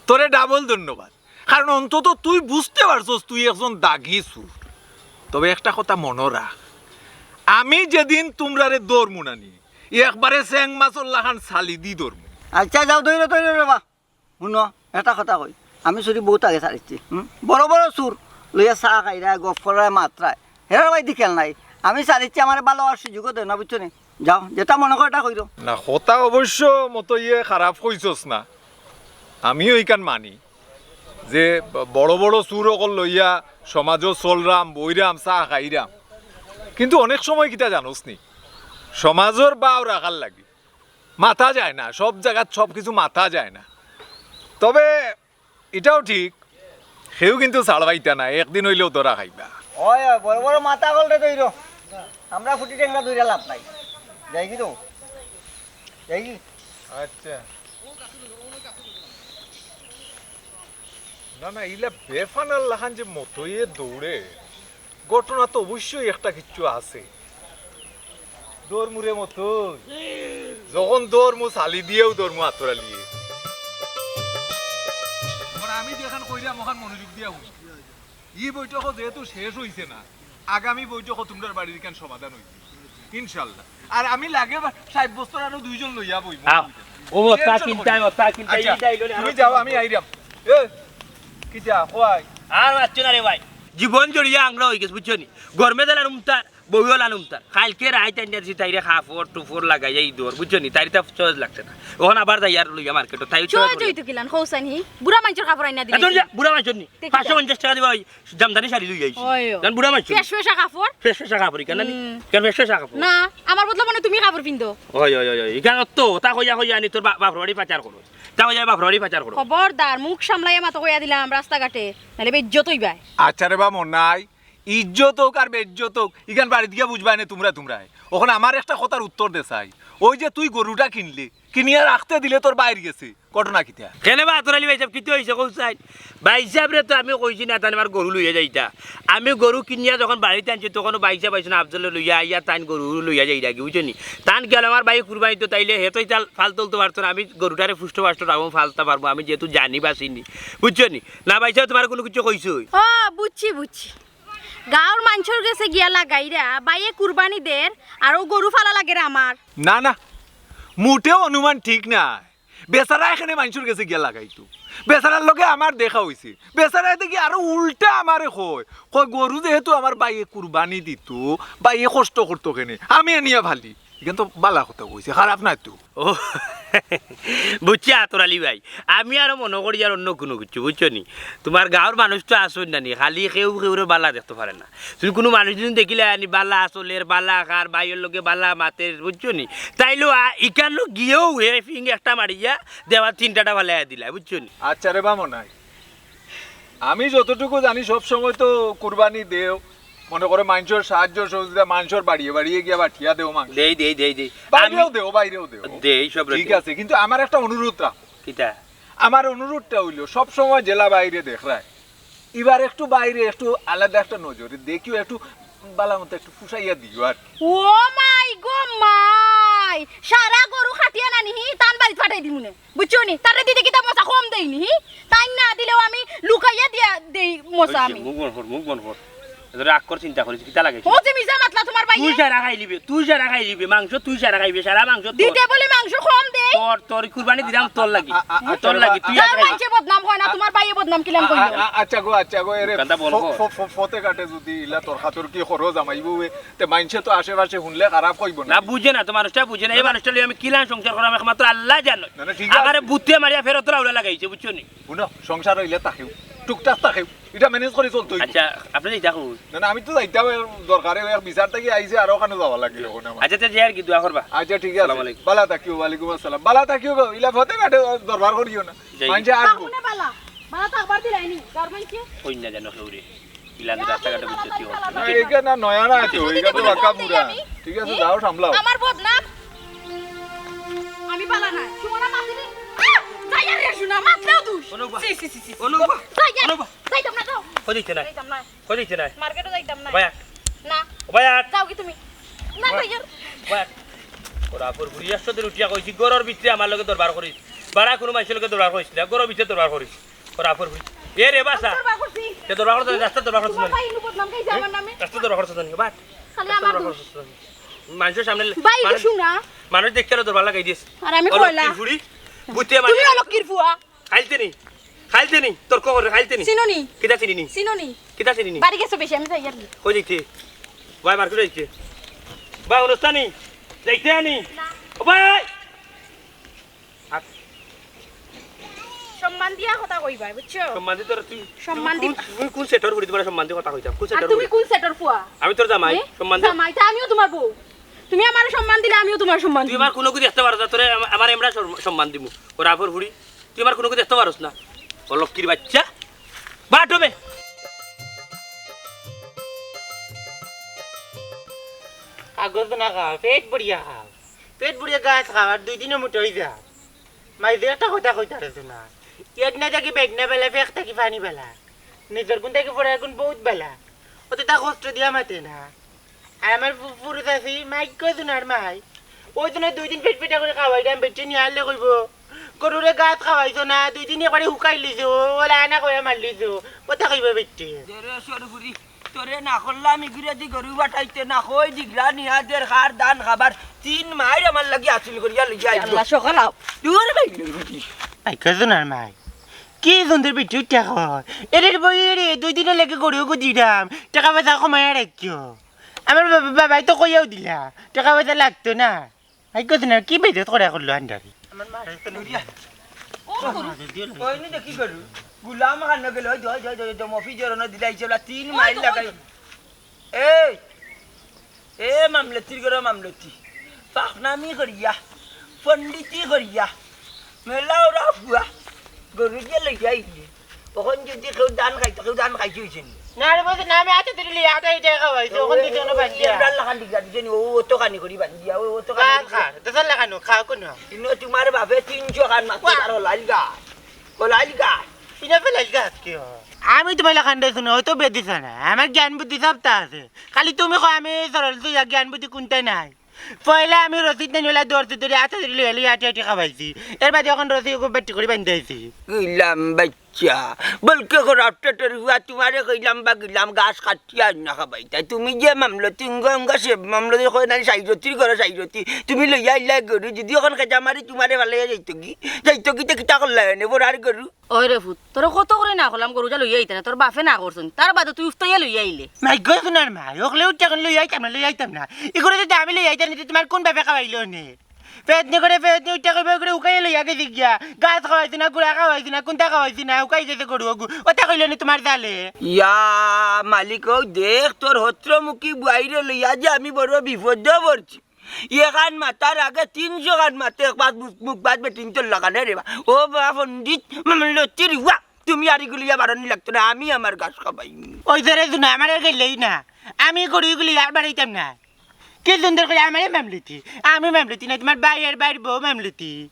তোরে ডাবল ধন্যবাদ, কারণ অন্তত তুই বুঝতে পারছস তুই একজন দাগি চুর। তবে একটা কথা মনো রাখ, আমি যেদিন তুমরারে ধরমু নানি, একবারে চেং মাছর লাখান ছালি দি ধরমু। আচ্ছা, যাও, ধইরো, ধইরো রে বা। হুনো, একটা কথা কই, আমি চুরি বউত আগে ছাড়িছি। হুম? বড় বড় চুর লইয়া চা খাইরায়, গফ কররায়, মাতরায়, হেরার বায়দি খেয়াল নাই। আমি ছাড়িছি, আমারে বালা অওয়ার সুযোগও দেও না, বুঝছো নি? যাও, যেটা মনো করো, ওটা কইরো। না, কথা অবশ্য মতো ইয়ে খারাপ কইছস না, আমিও ইখান মানি যে ব-, বড় বড় চুর অকল লইয়া সমাজও চলরাম, বইরাম, চা খাইরাম, কিন্তু অনেক সময় কিতা জানোস নি, সমাজর বাও রাখার লাগি মাতা যায় না, সব জাগাত সব কিছু মাতা যায় না। তবে ইটাও ঠিক, কেউ কিন্তু ছাড় পাইতা না, একদিন অইলেও ধরা খাইবা। ওই, ওই, বড় বড় মাথা গলরে ধইরো, আমরা ফুটি টেংরা ধইরা লাভ নাই। যাই কি তো? যাই কি? আচ্ছা। না, না, ইলা বেফানার লাখান যে মতইয়ে দৌড়ে, ঘটনা তো অবশ্যই একটা কিচ্ছু আছে। ধরমু রে মতই, যখন ধরমু ছালি দিয়াউ ধরমু আতর আলিয়ে। মানে আমি যেখান কইরাম ওখান মনোযোগ দিয়া হুন। ই বৈঠকও যেহেতু শেষ অইছে না, আগামী বৈঠকও তুমরার বাড়ির ইখান সমাধান অইবে ইনশাআল্লাহ। আর আমি লাগে বা ষাইট বছর আরো দুইজন লইয়া বইমু। আও। ও, তা চিন্তায়, ও, তা চিন্তায়, আচ্ছা, এই ডাইলনে তুমি আরো যাও, আমি আইরাম। এ, কিতা, কই? আর মাতছো না রে ভাই। জীবন জড়িয়া আংরা অইগেছে, বুঝছো নি? গরমে দিলান উমতার, বউও লান উমতার। কাইলকে রাইত আইন্না দিছি তাইরে কাপড় টুপড় লাগাইয়া ইদর, বুঝছো নি? তাইর তা সহজ লাগছে না। অখন আবার যাইয়ার লইয়া মার্কেটো, তাই সহজ অইতো কিলান, কও চাইন হি? বুড়া মাইনষর কাপড় আইন্না দিলে। এত যা, বুড়া মাইনষর নি। তে কিতা? পাঁচশো পঞ্চাশ টেকা দিবা ওই জামদানি শাড়ি লই আইছি। ওই, ওই। জান বুড়া মাইনষর নি। ফেস ফেসা কাপড়। ফেস ফেসা কাপড়, ইখান নি? হুম। কেন ফেস ফেসা কাপড়? না, আমার বদলা মনে তুমি কাপড় পিন্দো। ওই, ওই, ওই, ওই। ইখান তো, তা কইয়া কইয়া আনি তোর বা-, বাপর বাড়ি পাচার করো। তা কইয়া বাপর বাড়ি পাচার করো। খবরদার, মুখ সামলাইয়া মাতো কইয়া দিলাম রাস্তাঘাটে, নাইলে বেইজ্জত অইবায়। আচ্ছা রে বা মনাই, ইজ্জত অউক আর বেইজ্জত অউক, ইখান বাড়িত গিয়া বুঝবায় নে তুমরা তুমরায়। অখন আমার একটা কথার উত্তর দে চাই, ওই যে তুই গরুটা কিনলে, কিনিয়া রাখতে দিলে তোর বাইর গেছে, ঘটনা কিতা? কেনে বা আতর আলী ভাইসাব, কিতা অইছে কও চাইন? ভাইসাবরে তো আমি কইছি না, তান আমার গরু লইয়া যাইতা। আমি গরু কিনিয়া যখন বাড়িত আনছি, তখনও ভাইসাব আইছইন না, আফজলে লইয়া আইয়া তান গরু লইয়া যাইরাগি, বুঝছো নি? তান গেল আমার ভাইয়ে কুরবানিত, তাইলে হে তো ইতা ফাল তুলতো পারতো না। আমি গরুটারে পুষ্ট পাষ্ট রাখমু, ফালতা পারমু, আমি যেহেতু জানি বাচিনি, বুঝছো নি? না ভাইসাব, তুমারে কুনু কিচ্ছু কইছইন? ও, বুঝছি, বুঝছি। গাঁওর মাইনষর গেছে গিয়া লাগাইরা, ভাইয়ে কুরবানি দের, আর অউ গরু ফালা লাগের আমার। না, না, মোটেও অনুমান ঠিক নায়। বেচারা কেনে মাইনষর গেছে গিয়া লাগাইতো। বেচারার লগে আমার দেখা অইছে। বেচারায় দেখি আরো উল্টা আমারে কয়, কয়, "গরু যেহেতু আমার ভাইয়ে কুরবানি দিতো, ভাইয়ে কষ্ট করতো কেনে? আমি আনিয়া ফালি।" ইখান তো বালা কথা কইছে, খারাপ নায় তো। ও, বুঝছি আতর আলী ভাই, আমি আরো মনো করি আর অন্য কুনু কিচ্ছু, বুঝছো নি? তুমার গাঁওর মানুষ তো আছইন না নি, খালি কেউ কেউরে বালা দেখতো পারে না। তুমি কুনু মানুষ যদি দেখিলায় আনি বালা আছলের, বালা খার, ভাইর লগে বালা মাতের, বুঝছো নি? তাইলে আ-, ইখানো গিয়াউ হে ফিং একটা মারিয়া দেওয়া তিনটাটা ফালাইয়া দিলায়, বুঝছো নি? আচ্ছা রে বা মনাই, আমি যতটুকু জানি সব সময় তো কুরবানি দেও, মনে করো মাইনষর সাহায্য সহযোগিতা, মাইনষর বাড়িয়ে বাড়িয়ে গিয়া বাটিয়া দেও মাংস। দেই, দেই, দেই, দেই। বাইরেও আমি দেও, বাইরেও দেও। দেই, সব ঠিক আছে, কিন্তু আমার একটা অনুরোধ রাখো। কিতা? আমার অনুরোধটা অইলো, সব সময় যেলা বাইরে দেখরায়, ইবার একটু বাইরে একটু আলাদা একটা নজরে দেখিও, একটু বালা মতো একটু ফুসাইয়া দিও আর কি। ও মাই গো মাই, সারা গরু কাটিয়া নানি হি, তান বাড়িত ফাটাই দিমুনে। বুঝছো নি? তারে দিতে কিতা মশা কম দেইনি, হি? তাইন না দিলেও আমি লুকাইয়া দিয়া দেই মশা আমি। মুখ বন্ধ কর, মুখ বন্ধ কর। এত রাগ কর, চিন্তা করিস, কিতা লাগে? ও যে মিছা মাতলা তুমার ভাইয়ে। তুই সারা খাইলিবে, তুই সারা খাইলিবে, মাংস তুই সারা খাইবে, সারা মাংস তোর। দিতে বলে মাংস কম দেই। তোর, তোর কুরবানি দিলাম তোর লাগি। আ-, আ-, আ-, তোর লাগি, তুই গাঁওর আগে খাইবে। মাইনষে বদনাম অয় না, তুমার ভাইয়ে বদনাম কিলান কইলো? আ-, আ-, আচ্ছা গো, আচ্ছা গো, এরে দোকানটা বন্ধ ফ-, কর। ফ-, ফ-, ফতে ঘাটে যদি ইলা তর্কাতর্কি করো জামাই বউয়ে, তে মাইনষে তো আশেপাশে হুনলে খারাপ কইবো না। না, বুঝে না, তো মানুষটা বুঝে না। এই মানুষটা লইয়া আমি কিলান সংসার করাম, একমাত্র আল্লায় জানে। না, না, ঠিক আছে। আমারে বুতে মারিয়া ফেরত রাউলা লাগাইছে, বুঝছো নি? হুনো, সংসার অইলে থাকেউ, টুকটাক থাকেউ, ইটা manage করি চলতো অইবো। আচ্ছা, আপনে যাইতা কই? না, না, আমি তো যাইতাম, এর দরকারে, এক বিচার থাকি আইছি, আর অখানো যাওয়া লাগে অখন আমার। আচ্ছা, আচ্ছা, যাই আর কি, দোয়া করবা। আচ্ছা, ঠিক আছে। আসসালামু আলাইকুম। বালা থাকিও, ওয়ালাইকুম আসসালাম। বালা থাকিও গো, ইলা ফতে ঘাটে দরবার করিও না। যাই। মাইনষে আসবো। বালা, বালা তো আবার দিলাইনি, দরবার কি? কই না জানো কেউরে। ইলান রাস্তাঘাটে বুঝতে কি অইছে? না, ইখান নয়া না আছে, ইখান তো বাক্কা পুরা। ঠিক আছে, যাও সামলাও। আমার বদনাম। আমি বালা না। সুমনা মাতিনি। আহ! যাই আর রে, সুনা, মাতলেও দুষ। অনুবা। ছি, ছি, ছি, ছি। অনুবা। যাই আর। অনুবা। যাইতাম না, যাও। কই যাইতে নাই? যাইতাম না। কই যাইতে নাই? মার্কেটও যাইতাম না। ভাইয়া। না। ভাইয়া। যাও কি তুমি? না, ভাইয়া। যাই আর। ভাইয়া। ওরা পর ঘুরি একশো দিন উঠিয়া কইছি, ঘরর ভিতরে আমার লগে দরবার করিস, বারা কুনু মানষর লগে দরবার করিস না, ঘরর ভিতরে দরবার করিস। ওরা পর ঘুরি। এ রে বাসা। দরবার করছি। তে দরবার করছ না, রাস্তাত দরবার করছ না। তোমার ভাই নুপুত নাম খাইছে আমার নামে। রাস্তাত দরবার করছ না, বাট। খালি রাস্তাত আমার দরবার দোষ। করছ না। মানষর সামনে ভাই, মানুষ, কিছু না। মানুষ দেখতে আরো দরবার লাগাই দিস। আর আমি কইলা। লক্ষ্মীর ফুড়ি, বুঝতে মানে। তুমি লক্ষ্মীর ফুয়া। খাইলতে নি, খাইলতে নি, তর্ক করে খাইলতে নি। চিনো নি? কিতা চিনি নি? চিনো নি? কিতা চিনি নি? বাড়ি গেছো বেশি, আমি যাই আর কি। কই যাইতে? ভাই মার্কেট যাইতে। ভাই অনুষ্ঠানি, যাইতে আনি। না। ও ভাই! আর সম্মান দিয়া কথা কইবা, বুঝছো? সম্মান দি তোর তুই, সম্মান তুই কোন, দি- তুই কোন সেটর ঘুরি তোমার সম্মান দি কথা কইতাম? কোন আর সেটর তুমি ঘুরি? কোন সেটর ফুয়া? আমি তোর জামাই, এ? সম্মান দি। জামাই, তা আমিও তোমার বউ। তুমি আমারে সম্মান দিলে আমিও তোমার সম্মান তুই দিমু। আমার কোনো কিছু দেখতে পারো না, তোরে আমা-, আমার আমরা সর-, সম্মান দিমু। ওরা পর ঘুরি। তুই আমার কোনো কিছু দেখতে পারস না। ও লক্ষ্মীর বাচ্চা। বাটবে। কাগজ না খাও, পেট ভরিয়া খাও। পেট ভরিয়া গাছ খাও, আর দুই দিনে মোটা অই যাও। মাইজে একটা কথা কইতারে তো না। এডনা থাকি বেডনা বালা, ফেক থাকি ফানি বালা। নিজর গুণ থাকি পরের গুণ বহুত বালা। অতটা কষ্ট দিয়া মাতে না। আর আমার ফু-, ফুরুত আছি, মাইক কই দুনার মাই। ওই জন্য দুই দিন পেট পেটা করি খাওয়াইরাম, বেটি নিয়া আইলে কইবো, "গরুরে গাছ খাওয়াইছো না, দুই দিন একবারে হুকাই লিছো, ওলা আনা কইয়া মার লিছো।" কথা কইবো বেটি। দে রে সরপুরি, তোরে না করলাম ইগুরে দি গরু বাটাইতে না, কই দিগলা নিয়া দের খার ধান খাবার, তিন মাইর আমার লাগি হাসিল করিয়া লইয়া আইলো। আল্লাহ সকাল আও। দূর ভাই। মাইক কই দুনার মাই। কি সুন্দর বেটি উঠা কয়। এরে বই এরে, দুই দিনর লাগি গরু গো দিরাম। টেকা পয়সা কমাইয়া রাখিও। আমার বাবা, বাবায় তো কইয়াও দিলা, টেকা পয়সা লাগতো না। আই কত না, কি বেজত করে করলো আন্ডারে? আমার মারে তো লইয়া। ও, ওই নি দেখি গরু। গুলাম খান গেল, ওই, ওই, ওই, ওই, ওই, মফি জোর না দিলাই, চলা তিন মাইল লাগাই। এই, এ মামলতির গরু মামলতি। পাকনামি করিয়া, পণ্ডিতি করিয়া, মেলা ওরা ফুয়া, গরু দিয়ে লইয়া আইলে। তখন যদি কেউ ধান খাইতো, কেউ ধান খাইছে হইছে নি? না রে, বলছে, না, আমি আতে তুলি লিয়া, আতে এটা খাওয়াইছে, ওখান থেকে কোনো বাদ দিয়া। এমরান লাখান দিগা দিছে নি, ও অত খানি করি বাদ দিয়া, ও অত খানি গাছ করি। খা, দেশের লাখানো, খা কোনো। ইনো তোমার বাপে তিনশো খান মারতে পারো, লাইল গা। ও লাইল গা। ইনো ফেলাইল গা আজকে, ও। আমি তোমার লাখান দিয়ে শুনো, হয়তো বেদিস না, আমার জ্ঞান বুদ্ধি সবটা আছে। খালি তুমি কও আমি সরল তুই জ্ঞান বুদ্ধি কোনটাই নাই। পয়লা আমি রশিদ নানি ওলা দৌড়তে দৌড়ে আতে ধরে লইয়া লইয়া আটি আটি খাওয়াইছি। এর বাদে এখন রশি ওকে বেটি করে বান্ধি আইছি। গিলাম বাচ্চা, বলকে খরাপ টেটের হুয়া তোমারে কইলাম বা গিলাম গাছ কাটিয়া আইন না খাবাইতায়। তুমি যে মামলতি উঙ্গ উঙ্গ সে মামলতি কয় নানি সাইরতির ঘরে সাইরতি। তুমি লইয়া আইলা গরু, যদি এখন খেজা মারি তোমারে ফালাইয়া যাইতো কি? যাইতো কি তে কিতা করলা এনে বড়ার গরু? ওই রে ফুত, তোরে কত করে না করলাম গরুটা লইয়া আইতে না, তোর বাপে না করছইন, তার বাদে তুই উফতাইয়া লইয়া আইলে। মাই গো সোনার মা, ওকলে উঠে এখন লইয়া আইতাম না, লইয়া আইতাম না। ই করে যদি আমি লইয়া আইতাম না, তোমার কোন বাপে খাওয়াইলো নে? ফেতনি করে ফেতনি উঠে কইবে করে উকাইয়া লইয়া গেছি গিয়া। গাছ খাওয়াইছি না, গুড়া খাওয়াইছি না, কুন্তা খাওয়াইছি না, উকাই গেছে গরু ওগু। ওটা কইলো নি তোমার জালে? ইয়া মালিক, ও দেখ তোর হত্রমুখী বুয়াইরে লইয়া যে আমি বড় বিপদে পড়ছি। এখান মাতার আগে তিনশো খান মাতে, এক পাঁচ মুখ, মুখ বাদ বেটিন তোর লাগানে রে বা। ও বা পণ্ডিত, মামলতির হুয়া, তুমি আর ইগুলি আর বারনি লাগতো না, আমি আমার গাছ খাবাই। ওই ধরে তো না, আমার আর গেলেই না, আমি গরু ইগুলি আর বাড়াইতাম না। কি সুন্দর করে আমারে মামলতি, আমি মামলতি না, তোমার ভাইয়ের ভাইর বউ মামলতি।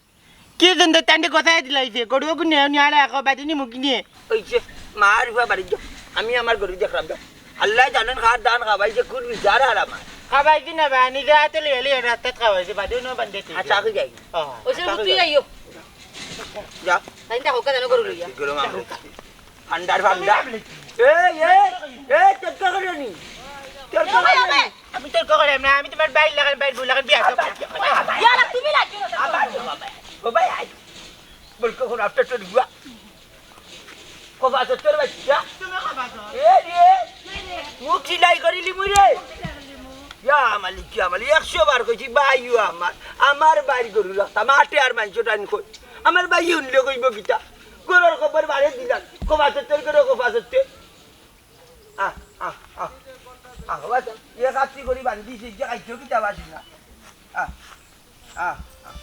কি সুন্দর তান্ডে কথা দিলাইছে, গরু ওগু নেও নিয়ে আর এখন বাদে নিমু কি নিয়ে? ওই যে, মার হুয়া বাড়ি যাও, আমি আমার গরু দেখলাম যাও। আল্লাহ জানেন, খার ধান খাবাইছে, কোন বিচার আর আমার। খাবাইছি না বা, নিজে আতে লইয়া লইয়া রাস্তাত খাবাইছি, বাদে নো বান্ধে তুই। আচ্ছা, আমি যাই। ও। ওই সব তুই আইও। যা। তাই তা হোকা জানো গরু লইয়া। গরু মামলা। ফান্ডার ফান্ডা। এই, এই, এই, তোর কা করে নি? তোর কা করে নি? আমি তোর কা করে না, আমি তোমার বাইর লাগান, বাইর বউ লাগান বিয়া করবো। ইয়ালা, তুমি লাগিও না। আবার বাবা। ও ভাই, আই। বল কখন আফটার তোর বুয়া? কবা তো তোর বাচ্চা? তুমি কবা তো? এ রে। মুখ সিলাই করিলি মুই রে। ইয়া মালিক, ইয়া মালিক, একশো বার কইছি, ভাইও আমার, আমার বাইর গরু রাখতাম, আটে আর মাংস টান কই। আমার ভাই হুনলে কইব কিতা? গরুর খবর বারে দিলাম, কবা তো তোর গরু, কবা তো তোর। আহ, আহ, আহ। আহ, বাস, ইয়ে কাচ্চি করি বান্ধিছি, যে খাইছো কিতা বাসি না। আহ, আহ, আহ।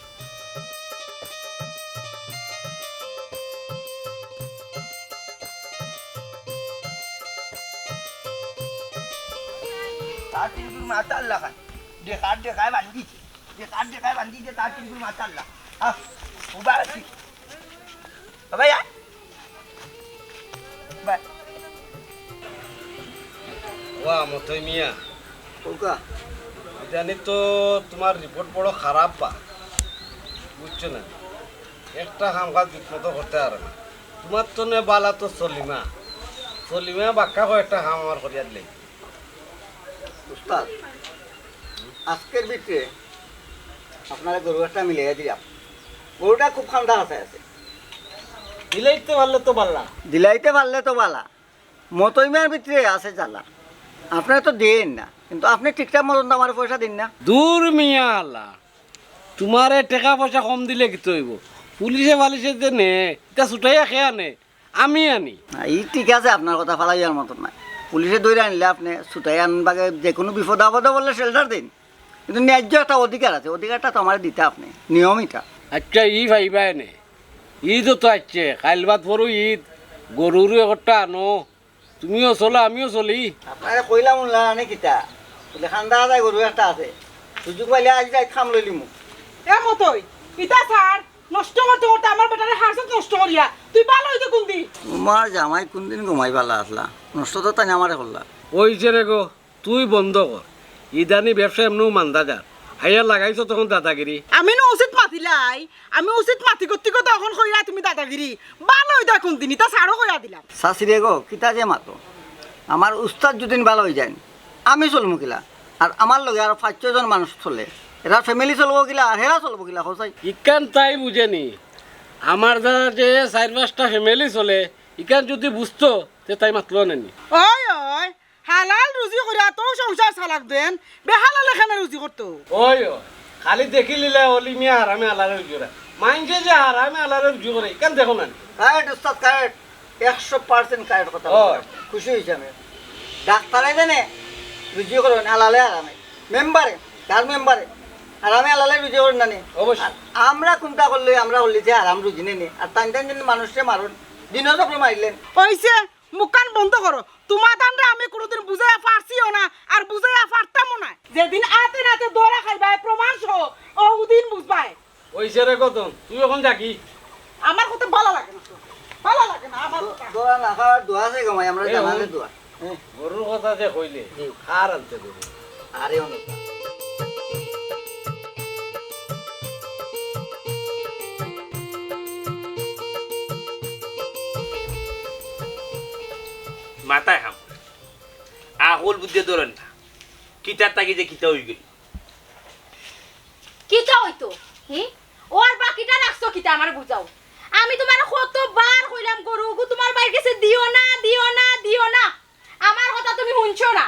তার তিনটুর মাথার লাগান। দেখার দেখায় বান্ধিছে। দেখার দেখায় বান্ধিছে, তার তিনটুর মাথার লাগান। আহ, উবা আছি। বাবা, ইয়া। বাই। ওয়া, মতই মিয়া। ওকা। জানি তো, তুমার রিপোর্ট বড় খারাপ বা, বুঝছো না? একটা কাম কাজ ঠিক মতো করতে পারো না। তুমার তো নে বালা তো সলিমা, সলিমা বাক্কা কয়েকটা কাম আমার করিয়া দিলে। উস্তাদ, আজকের ভিতরে আপনারে গরু একটা মিলাইয়া দিলাম। গরুটা খুব খান্দা আছে আছে। দিলাইতে পারলে তো বালা। দিলাইতে পারলে তো বালা। মতইমার ভিতরে আছে জ্বালা। আপনারে তো দেইন না, কিন্তু আপনে ঠিকঠাক মতন তো আমারে পয়সা দেইন না। দূর মিয়া আলা, তুমারে টেকা পয়সা কম দিলে কিতা অইবো? পুলিশে পালিশে যে নে, ইতা ছুটাইয়া কে আনে? আমি আনি। না, ই ঠিক আছে, আপনার কথা ফালাইয়ার মতন নায়। পুলিশে ধইরা আনলে আপনে ছুটাইয়া আনইন বাগে, যেকুনু বিপদ আপদে পড়লে শেল্টার দেইন। কিন্তু ন্যায্য একটা অধিকার আছে, অধিকারটা তো আমারে দিতা আপনে, নিয়ম ইটা। আইচ্ছা, ই পাইবায় নে। ইদও তো আইছে, কাইল বাদ পরু ইদ, গরু উরু একটা আনো, তুমিও চলো, আমিও চলি। আপনারে কইলাম উনলা আনে কিতা? বুলে, "খান্দা আদায় গরু একটা আছে, সুযোগ পাইলে আইজ রাইত কাম লইলিমু।" এ মতই, ইতা ছাড়, নষ্ট করতে করতে আমার বেটারে হারছত নষ্ট করিয়া। তুই বালা অইতে কুনদিন? তুমার জামাই কুনদিন ঘুমাই বালা আছলা, নষ্ট তো তাইন আমারে করলা। অইছে রে গো, তুই বন্ধ কর। ইদানি ব্যবসা এমনেউ মান্দা যার। আইয়া লাগাইছো তখন দাদাগিরি। আমি নু উচিত মাতিলাই, আমি উচিত মাতি গতি কথা অখন কইরা তুমি দাদাগিরি। বালা অইতা কুনদিন, ইতা ছাড়ো কইয়া দিলাম। চাচি রে গো, কিতা যে মাতো। আমার উস্তাদ যুদিন বালা অইযাইন, আমি চলমু কিলা? আর আমার লগে আরো পাঁচ ছয় জন মানুষ চলে, এরা ফ্যামিলি চলবো কিলা, আর হেরা চলবো কিলা, কও চাই? ইখান তাই বুঝে নি। আমার দ্বারা যে চাইর পাঁচটা ফ্যামিলি চলে, ইখান যুদি বুঝতো, তে তাই মাতলো না নি। ওই, ওই, হালাল রুজি করিয়া তো সংসার চালাক দেন, বেহালালে কেনে রুজি করতো? ওই, ওই, খালি দেখিলিলে অলি মিয়া হারামে আলারে রুজি করে। মাইনষে যে হারামে আলারে রুজি করে, ইখান দেখো না নি। কারেক্ট উস্তাদ, কারেক্ট। একশো পার্সেন্ট কারেক্ট কথা ও। বলছেন। খুশি অইছি আমি। ডাক্তারে জানে রুজি করইন হালালে হারামে। মেম্বারে, তার মেম্বারে হারামে হালালে রুজি করইন না নি? অবশ্যই। আর আমরা কুনটা করলে, আমরা করলে যে হারাম রুজি নেই নি। আর তাইন তাইন যেন মানুষরে মারইন, দিনও চক্র মারিলেন। অইছে, মুখখান বন্ধ করো। তুমার দানরে আমি কুনুদিন বুঝাইয়া পারছিও না, আর বুঝাইয়া পারতামও না। যেদিন আতে নাতে ধরা খাইবায়, প্রমাণ সহ, অউ দিন বুঝবায়। অইছে রে কতন, তুই অখন যাগি? আমার কথা বালা লাগে না তো, বালা লাগে না আমার কথা। দোয়া না খাওয়ার দোয়া আছে গো মাই, আমরা এই জানালে হুন, দোয়া। হ্যাঁ। গরুর কথা যে কইলে, জি। কার আনতে গরু? আরে অনু। মাথায় হাম। আহুল বুদ্ধি ধরেন না। কিতার তাগি যে কিতা অই গেল। কিতা অইতো? হি? ওর বাকিটা রাখছো কিতা আমারে বুঝাও। আমি তুমারে কতবার কইলাম গরু ওগু তুমার বাইর গেছে দিও না, দিও না, দিও না। আমার কথা তুমি হুনছো না।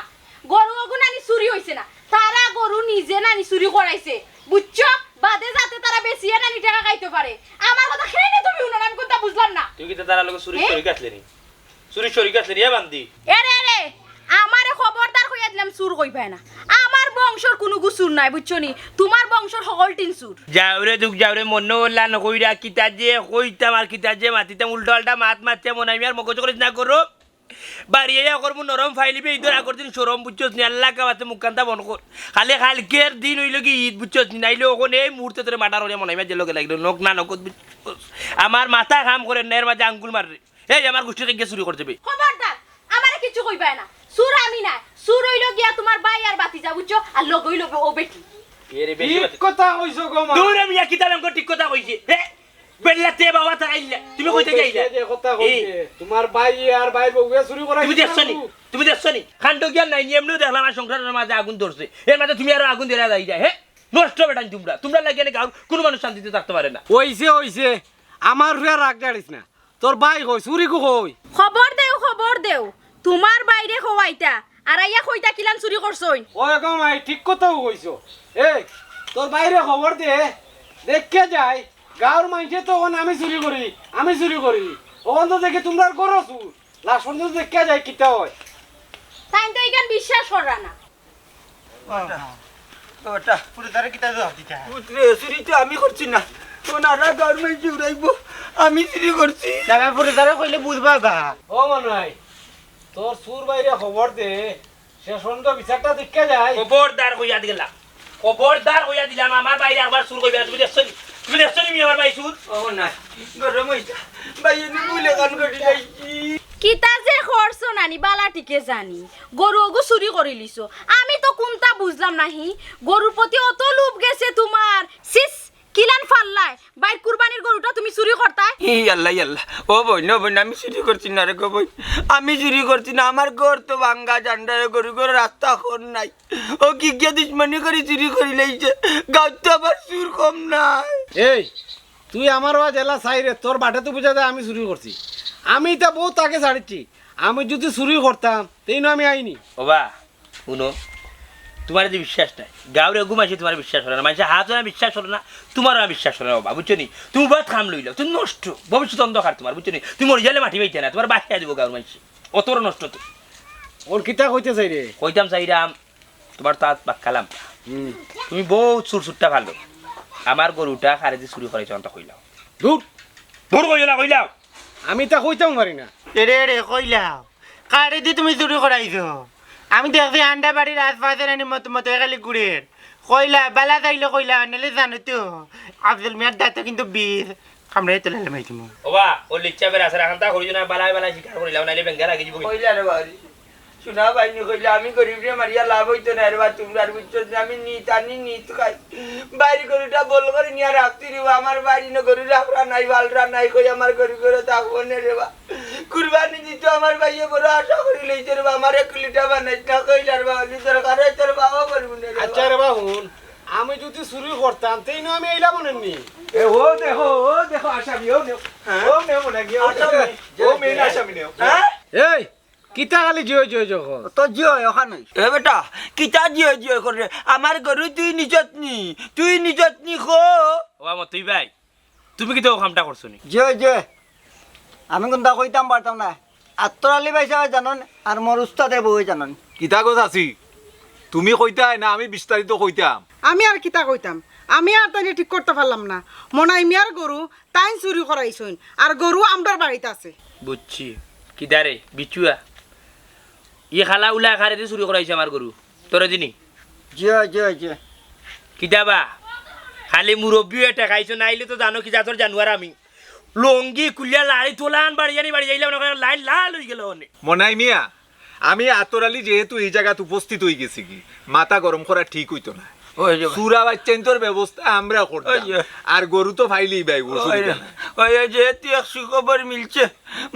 গরু ওগু নানি চুরি অইছে না। তারা গরু নিজে নানি চুরি করাইছে। বুঝছো? বাদে যাতে তারা বেচিয়া নানি টেকা খাইতো পারে। আমার কথা কেনে তুমি হুনো না? আমি কুনতা বুঝলাম না। তুই কিতা তারার লগে চুরি হে? শরিক আছলে নি? চুরি শরিক আছলে নি, এ বান্দি? এরে, এরে, আমারে খবরদার কইয়া দিলাম, চুর কইবায় না। আমার বংশর কুনুগু চুর নায়, বুঝছো নি? তুমার বংশর হকলটিন চুর। যাওরে দুখ যাওরে, মনো অলা নকইরা, কিতা যে কইতাম আর কিতা যে মাতিতাম, উল্টা পাল্টা মাত মাতিয়া মনাই মিয়ার মগজ করিস না গরম। বাড়ি আইয়া করমু নরম ফাইলিবি, ইদর আগর দিন শরম, বুঝছস নি? আল্লাহ কাবাতে মুখখানতা বন্ধ কর। খালি কাইলকের দিন অইলো গি ইদ, বুঝছস নি? নাইলে অখন এই মুহূর্তে তোরে মার্ডার করিয়া মনাই মিয়া জেলো গেলা গেলো, নখ না নখত, বুঝছস? আমার মাথা কাম করে না, এর মাঝে আঙ্গুল মাররে। এই আমার গুষ্টি কাইজ্জা চুরি করতে বে। খবরদার, আমারে কিচ্ছু কইবায় না। চুর আমি নায়, চুর অইলো গিয়া তুমার ভাই আর ভাতিজা, বুঝছো? আর লগে অইলো ও বেটি। এরে বেটি ঠিক কথা কইছো গো মা। দূরে মিয়া, কিতা লঙ্গ ঠিক কথা কইছে? হে? বেল্লাতে বাবা তাকাইলা। তুমি কইতে যাইলা? কইছে যে কথা কইছে। এই। তুমার ভাই আর ভাইর বউয়ে চুরি করাইছে তুমি দেখছো নি? না? তুমি দেখছো নি? কাণ্ড জ্ঞান নাই নি, এমনেউ দেখলাম আর সংসারর মাঝে আগুন ধরছে। এর মাঝে তুমি আরো আগুন ধরিয়া যাইরায়, হে? নষ্ট বেটাইন তুমরা। তুমরার লাগিয়া নে গাউর কুনু মানুষ শান্তিতে থাকতে পারে না। অইছে, অইছে। আমার উপরে রাগ ঢাড়িস না। তোর ভাই কই? চুরিগু কই? খবর দেও, খবর দেও। তুমার ভাইরে কওয়াইতা। আর আইয়া কইতা কিলান চুরি করছইন। ওই গো মাই, ঠিক কথাউ কইছো। এই, তোর ভাইরে খবর দে। দেখিয়া যাই। গাউর মাইনষে তো অখন আমি চুরি করি, আমি চুরি করি। অখন তো দেখি তুমরার ঘরো চুর। লাস্ট পর্যন্ত দেখিয়া যাই কিতা অয়। তাইন তো ইখান বিশ্বাস কররা না। ও বেটা, পুলিশারে কিতা জবাব দিতা? পুতরে, চুরি তো আমি করছি না। ও না, না, গাউর মাইনষে উড়াইবো। আমি চুরি করছি। না, না, পুলিশারে কইলে বুঝবা বা। ও মনাই, তোর চুর ভাইরে খবর দে। শেষ পর্যন্ত বিচারটা দেখিয়া যাই। খবরদার কইয়া দিলাম। খবরদার কইয়া দিলাম, আমার ভাইরে আরবার চুর কইবা। তুমি দেখছো নি? তুমি দেখছো নি মি আমার ভাই চুর? ও না, গরম অইছে। ভাই, এনে ভুলে কান করি যাইছি। কিতা যে করছো নানি, বালা ঠিকে জানি। গরু ওগু চুরি করিলিছো। আমি তো কুনতা বুঝলাম না হি। গরুর প্রতি অত লোভ গেছে তুমার। ছিস, কিলান ফাল্লায়? বাইর কুরবানির গরুটা তুমি চুরি করতায়? ই আল্লাহ, ই আল্লাহ। ও বইন, ও বইন, আমি চুরি করছি না রে গো বইন। আমি চুরি করছি না। আমার ঘর তো ভাঙ্গা জান্ডারে গরু ঘর রাস্তা হন নাই। ও কি গিয়া দুশমনি করি চুরি করিলাইছে। গাঁওত তো আবার চুর কম নাই। এই, তুই আমার ওয়া জেলা চাইরে, তোর বাটে তো বুঝা যায় আমি চুরি করছি। আমি ইতা বউত আগে ছাড়ছি। আমি যুদি চুরি করতাম, তেইনও আমি আইনি। ওবা, হুনো, তুমার যে বিশ্বাস নাই, গাঁওর এগু মাইনষে তুমার বিশ্বাস করে না, মাইনষে হাত না বিশ্বাস করে না, তুমারও না বিশ্বাস করে না, ওবা, বুঝছো নি? তুমি বাদ কাম লইলাও, তুমি নষ্ট, ভবিষ্যৎ অন্ধকার তুমার, বুঝছো নি? তুমি মরি গেলে মাটি পাইতে না, তুমার বাদ খাই দিব গাঁওর মাইনষে, অত বড় নষ্ট তুমি। অখন কিতা কইতে চাইরে? কইতাম চাইরাম, তুমার তো আত বাক্কালাম। হুম। তুমি বউত চুর চুরটা ভালো। আমার গরুটা কারেদি চুরি করাইছো, অনটা কইলাও। দূর। দূর কইও না, কইলাও। আমি তা কইতাম পারি না। এরে, এরে, কইলাও। কারেদি তুমি চুরি করাইছো? আমি দেখছি আন্ডা বাড়ির আশপাশে নানি মতো মতো খালি ঘুরের। কইলা, বালা চাইলে কইলা, নাইলে জানো তো। আফজল মিয়ার দাঁতে কিন্তু বিষ। কামড়াই তো লালে মাই দিমু। ওবা, ও লিচ্ছা বেড়া আছে, রাখান্তা করিও না, বালায় বালায় শিকার করিলাও, নাইলে বেঙ্গা লাগি যাবো। কইলা রে বাবা। শোনা ভাইনি কইলা, আমি গরিবরে মারিয়া লাভ অইতো নায় রে বা, তুমরার বুঝছো নি, আমি নিত আনি নিত খাই। বাইর গরুটা বল করি নিয়া রাখছি রে বা, আমার বাইর ইনো গরু রাখরা নাই, বালরা নাই, কই আমার গরু গরু থাকবো নে রে বা। কুরবানি দিতো আমার ভাইয়ে বড় আশা করি লইছে রে বা, আমার এক লিটার বানাইত না কইলা রে বা, নিজের কারে তোর বাবা করবো নে রে বা। আচ্ছা রে বা, হুন, আমি যুদি চুরি করতাম, তেইনও আমি আইলাম নে নি। এ, ও দেখো, ও দেখো, আসামি, ও নেও। হ্যাঁ? ও নেও মনে হয়, ও নেও। আসামি। ও মেইন আসামি নেও। হ্যাঁ? এই, কিতা খালি জিও জিও জিও কর? তো জিও, ওখানে। এ বেটা, কিতা জিও জিও করে? আমার গরু তুই নিজত নি, তুই নিজত নি খো। ও আমার তুই ভাই, তুমি কিতা ও কামটা করছো নি? জিও জিও, আমি কুনতা কইতাম পারতাম না। আত্তর আলী ভাই সাহেব জানইন, আর মোর উস্তাদে বউয়ে জানইন। কিতা গো চাচি, তুমি কইতায় না আমি বিস্তারিত কইতাম? আমি আর কিতা কইতাম, আমি আর তাইলে ঠিক করতা পারলাম না। মনাই মিয়ার গরু তাইন চুরি করাইছইন, আর গরু আমরার বাড়িত আছে। বুঝছি। কিদারে, বিচুয়া? ই খালা উলা কারেদি চুরি করাইছে আমার গরু। তোরে দিনি? জিও, জিও, জিও। কিতা বা? খালি মুরব্বি অইয়া ঠেকাইছো, নাইলে তো জানো কি জাতর জানুয়ার আমি। লঙ্গি খুলিয়া লাড়ি তোলান বাড়ি জানি বাড়ি যাইলাম না, লাইন লাল অই গেল অনে। মনাই মিয়া, আমি আতর আলী যেহেতু এই জাগাত উপস্থিত অই গেছি কি, মাথা গরম করা ঠিক অইতো না। ওই যে চুরা বাইচ্চাইন্তর ব্যবস্থা আমরা করতাম। ওই যে। আর গরু তো পাইলেই ভাই, অসুবিধা ওই, নাই। ওই, ওই যেহেতু এক সুখবর মিলছে,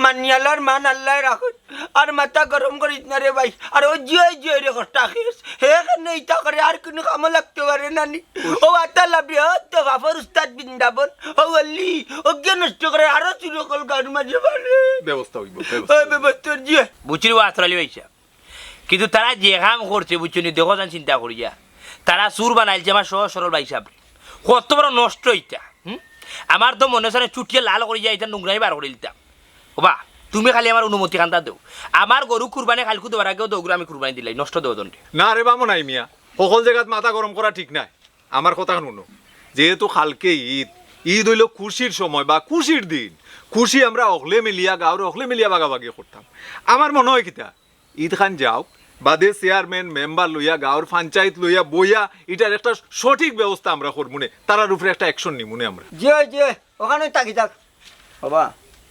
মানিয়ালার মান আল্লায় রাখইন। আর মাথা গরম করিস না রে ভাই। আর ও জিও জিও রে কষ্টা খেস। হে কেনে ইতা করে আর কুনু কামো লাগতে পারে না নি। ও আতা লাভে, ও তো বাপর উস্তাদ বৃন্দাবন। ও অলি, ও কে নষ্ট করে আরো চুরি অকল গাঁওর মাঝে বাড়ে। ব্যবস্থা অইবো, ব্যবস্থা ওই অইবো। ব্যবস্থা জিও। বুঝছি রে বা আতর আলী ভাইসাব। কিন্তু তারা যে কাম করছে, বুঝছো নি, দেখো যান চিন্তা করিয়া। তারা চুর বানাইলছে আমার সহজ সরল ভাইসাবরে। কত বড় নষ্ট ইটা, হুম? আমার তো মনে অয় চুটিয়ে লাল করিয়া ইটা নোংরামি বার করিলিতাম। ওবা, তুমি খালি আমার অনুমতি খান্তা দেও। আমার গরু কুরবানি কাইলকু দেওয়ার আগেও দেও, গরু আমি কুরবানি দিলাই, নষ্ট দেও দণ্ডে। না রে বা মনাই মিয়া, হকল জাগাত মাথা গরম করা ঠিক নায়। আমার কথাখান হুনো, যেহেতু কালকে ঈদ, ঈদ অইলো খুশির সময় বা খুশির দিন, খুশি আমরা অকলে মিলিয়া, গাঁওর অকলে মিলিয়া ভাগাভাগি করতাম। আমার মনো অয় কিতা, ঈদখান যাউক, বাদে চেয়ারম্যান, মেম্বার লইয়া, গাঁওর পঞ্চায়েত লইয়া বইয়া ইটার একটা সঠিক ব্যবস্থা আমরা করমুনে, তারার উপরে একটা action নিমুনে আমরা। জি অয়, জি অয়, ওখানেউ থাকি যাউক। বাবা,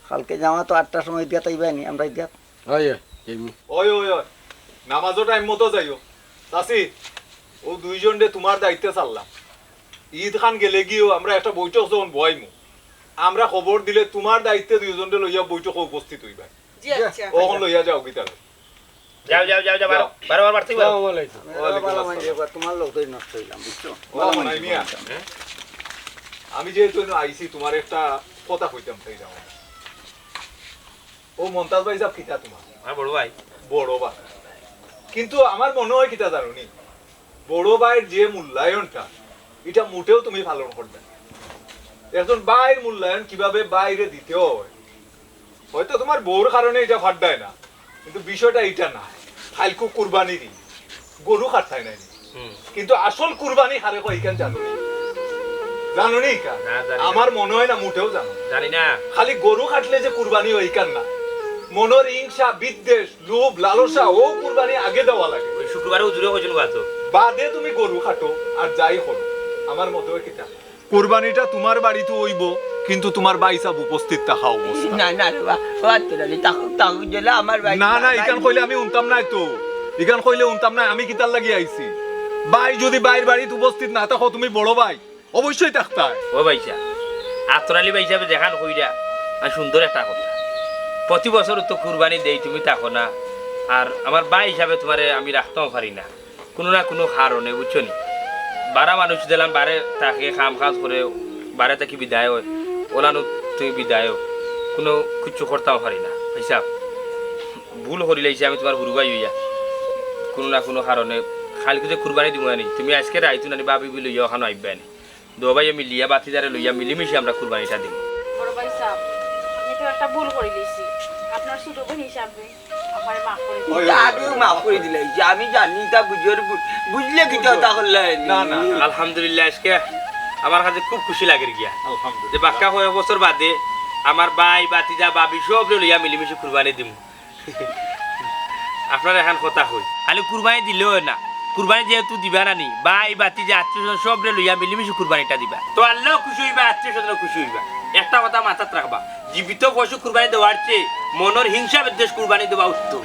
কালকে জামাত তো আটটার সময় ইদিয়াত আইবায় নি, আমরা ইদিয়াত। অয়, অয়, যাইমু। অয়, অয়, অয়, নামাজও time মতো যাইও। চাচি, অউ দুইজনরে তুমার দায়িত্বে ছাড়লাম। ঈদখান গেলেগিও আমরা একটা বৈঠক যখন বওয়াইমু, আমরা খবর দিলে তুমার দায়িত্বে দুইজনরে লইয়া বৈঠকো উপস্থিত অইবায়। জি, আচ্ছা। অখন লইয়া যাও গিতারে। যাও, যাও, যাও, যাও, বারো, যাও। বারো, বারো, বারো, বারো। আসসালামু আলাইকুম। ওয়ালাইকুম আসসালাম। বালা মাইনষে কয়, তুমার লোক তো নষ্ট অইলাম, বুঝছো? ও, বালা মাইনষে মনাই মিয়া, কয়। আমি যেহেতু এনো আইছি, তুমারে একটা কথা কইতাম চাইরাম। ও মন্তাজ ভাইসাব কিতা তুমার? আমার বড় ভাই। বড় ভাই। কিন্তু আমার মনো অয় কিতা জানো নি? বড় ভাইর যে মূল্যায়নটা, ইটা মোটেও তুমি পালন করবে না। একজন ভাইর মূল্যায়ন কিভাবে ভাইরে দিতে অয়, হয়তো তুমার বউর কারণে ইটা পাররায় না, কিন্তু বিষয়টা ইটা নায়। কাইলকু কুরবানির দিন, গরু কাটতায় নায় নি। হুম। কিন্তু আসল কুরবানি কারে কয় ইখান জানো নি? জানো নি ইখান? না, জানি না। আমার মনো অয় না মোটেও জানো। জানি না। খালি গরু কাটলে যে কুরবানি অয় ইখান না, মনর হিংসা, বিদ্বেষ, লোভ, লালসা, অউ কুরবানি আগে দেওয়া লাগে। অউ শুক্রবারে হুজুরে কইছইন ওয়াজো। বাদে তুমি গরু কাটো আর যাই করো, আমার মতে অয় কিতা, কুরবানিটা তুমার বাড়িত অইবো, কিন্তু তুমার ভাইসাব উপস্থিত থাকা অবস্থা। না, না রে বা, ও আত্তর আলী, থাকুক, থাকুক, যেলা আমার ভাই, না, না, ভাই। ইখান কইলে আমি হুনতাম নায় তো। ইখান কইলে হুনতাম নায়, আমি কিতার লাগি আইছি? ভাই যুদি ভাইর বাড়িত উপস্থিত না থাকো, তুমি বড় ভাই, অবশ্যই থাকতায়। ও ভাইসাব, আত্তর আলী ভাইসাবে যেখান কইরা, আর সুন্দর একটা কথা। প্রতি বছর তো কুরবানি দেই, তুমি থাকো না। আর আমার ভাই হিসাবে তুমারে আমি রাখতাম পারি না। কুনু না কুনু কারণে, বুঝছো নি? বারা মানুষ দিলাম, বারে থাকে, কাম কাজ করে, বারে থাকি বিদায় অয়, অলানো তুমি বিদায় অও, কুনু কিচ্ছু করতাম পারি না। ভাইসাব, ভুল করিলাইছি আমি তুমার হুরু ভাই অইয়া, কুনু না কুনু কারণে। কাইলকু যে কুরবানি দিমু আনি, তুমি আইজকে রাইতো নানি ভাবিরে লইয়া অখানো আইবায় নি। দুইও ভাইয়ে মিলিয়া ভাতিজারে লইয়া মিলিমিশি আমরা কুরবানিটা দিমু। বড় ভাইসাব, আমি তো একটা ভুল করিলিছি, আপনার ছোট বোন হিসাবে আমারে মাফ করি দিন। ওই, ওই, ওই, ওই। মাফ করি দিলাইছি, আমি জানি ইতা বুঝিয়ার, বুঝলে কিতা অতা করলায় নি? না, না, না। আলহামদুলিল্লাহ, আইজকে আমার কাছে খুব খুশি লাগের গিয়া। আলহামদুলিল্লাহ। যে বাক্কা কয়েক বছর বাদে আমার ভাই, ভাতিজা, ভাবি সবরে লইয়া মিলিমিশি কুরবানি দিমু। আপনারে এখান কথা কই, খালি কুরবানি দিলে অয় না, কুরবানি যেহেতু দিবা নানি, ভাই, ভাতিজা, আত্মীয় স্বজন সবরে লইয়া মিলিমিশি কুরবানিটা দিবা। তো আল্লাও খুশি অইবা, আত্মীয় স্বজনও খুশি অইবা। একটা কথা মাথাত রাখবা, জীবিত পশু কুরবানি দেওয়ার চেয়ে মনর হিংসা বিদ্বেষ কুরবানি দেওয়া উত্তম।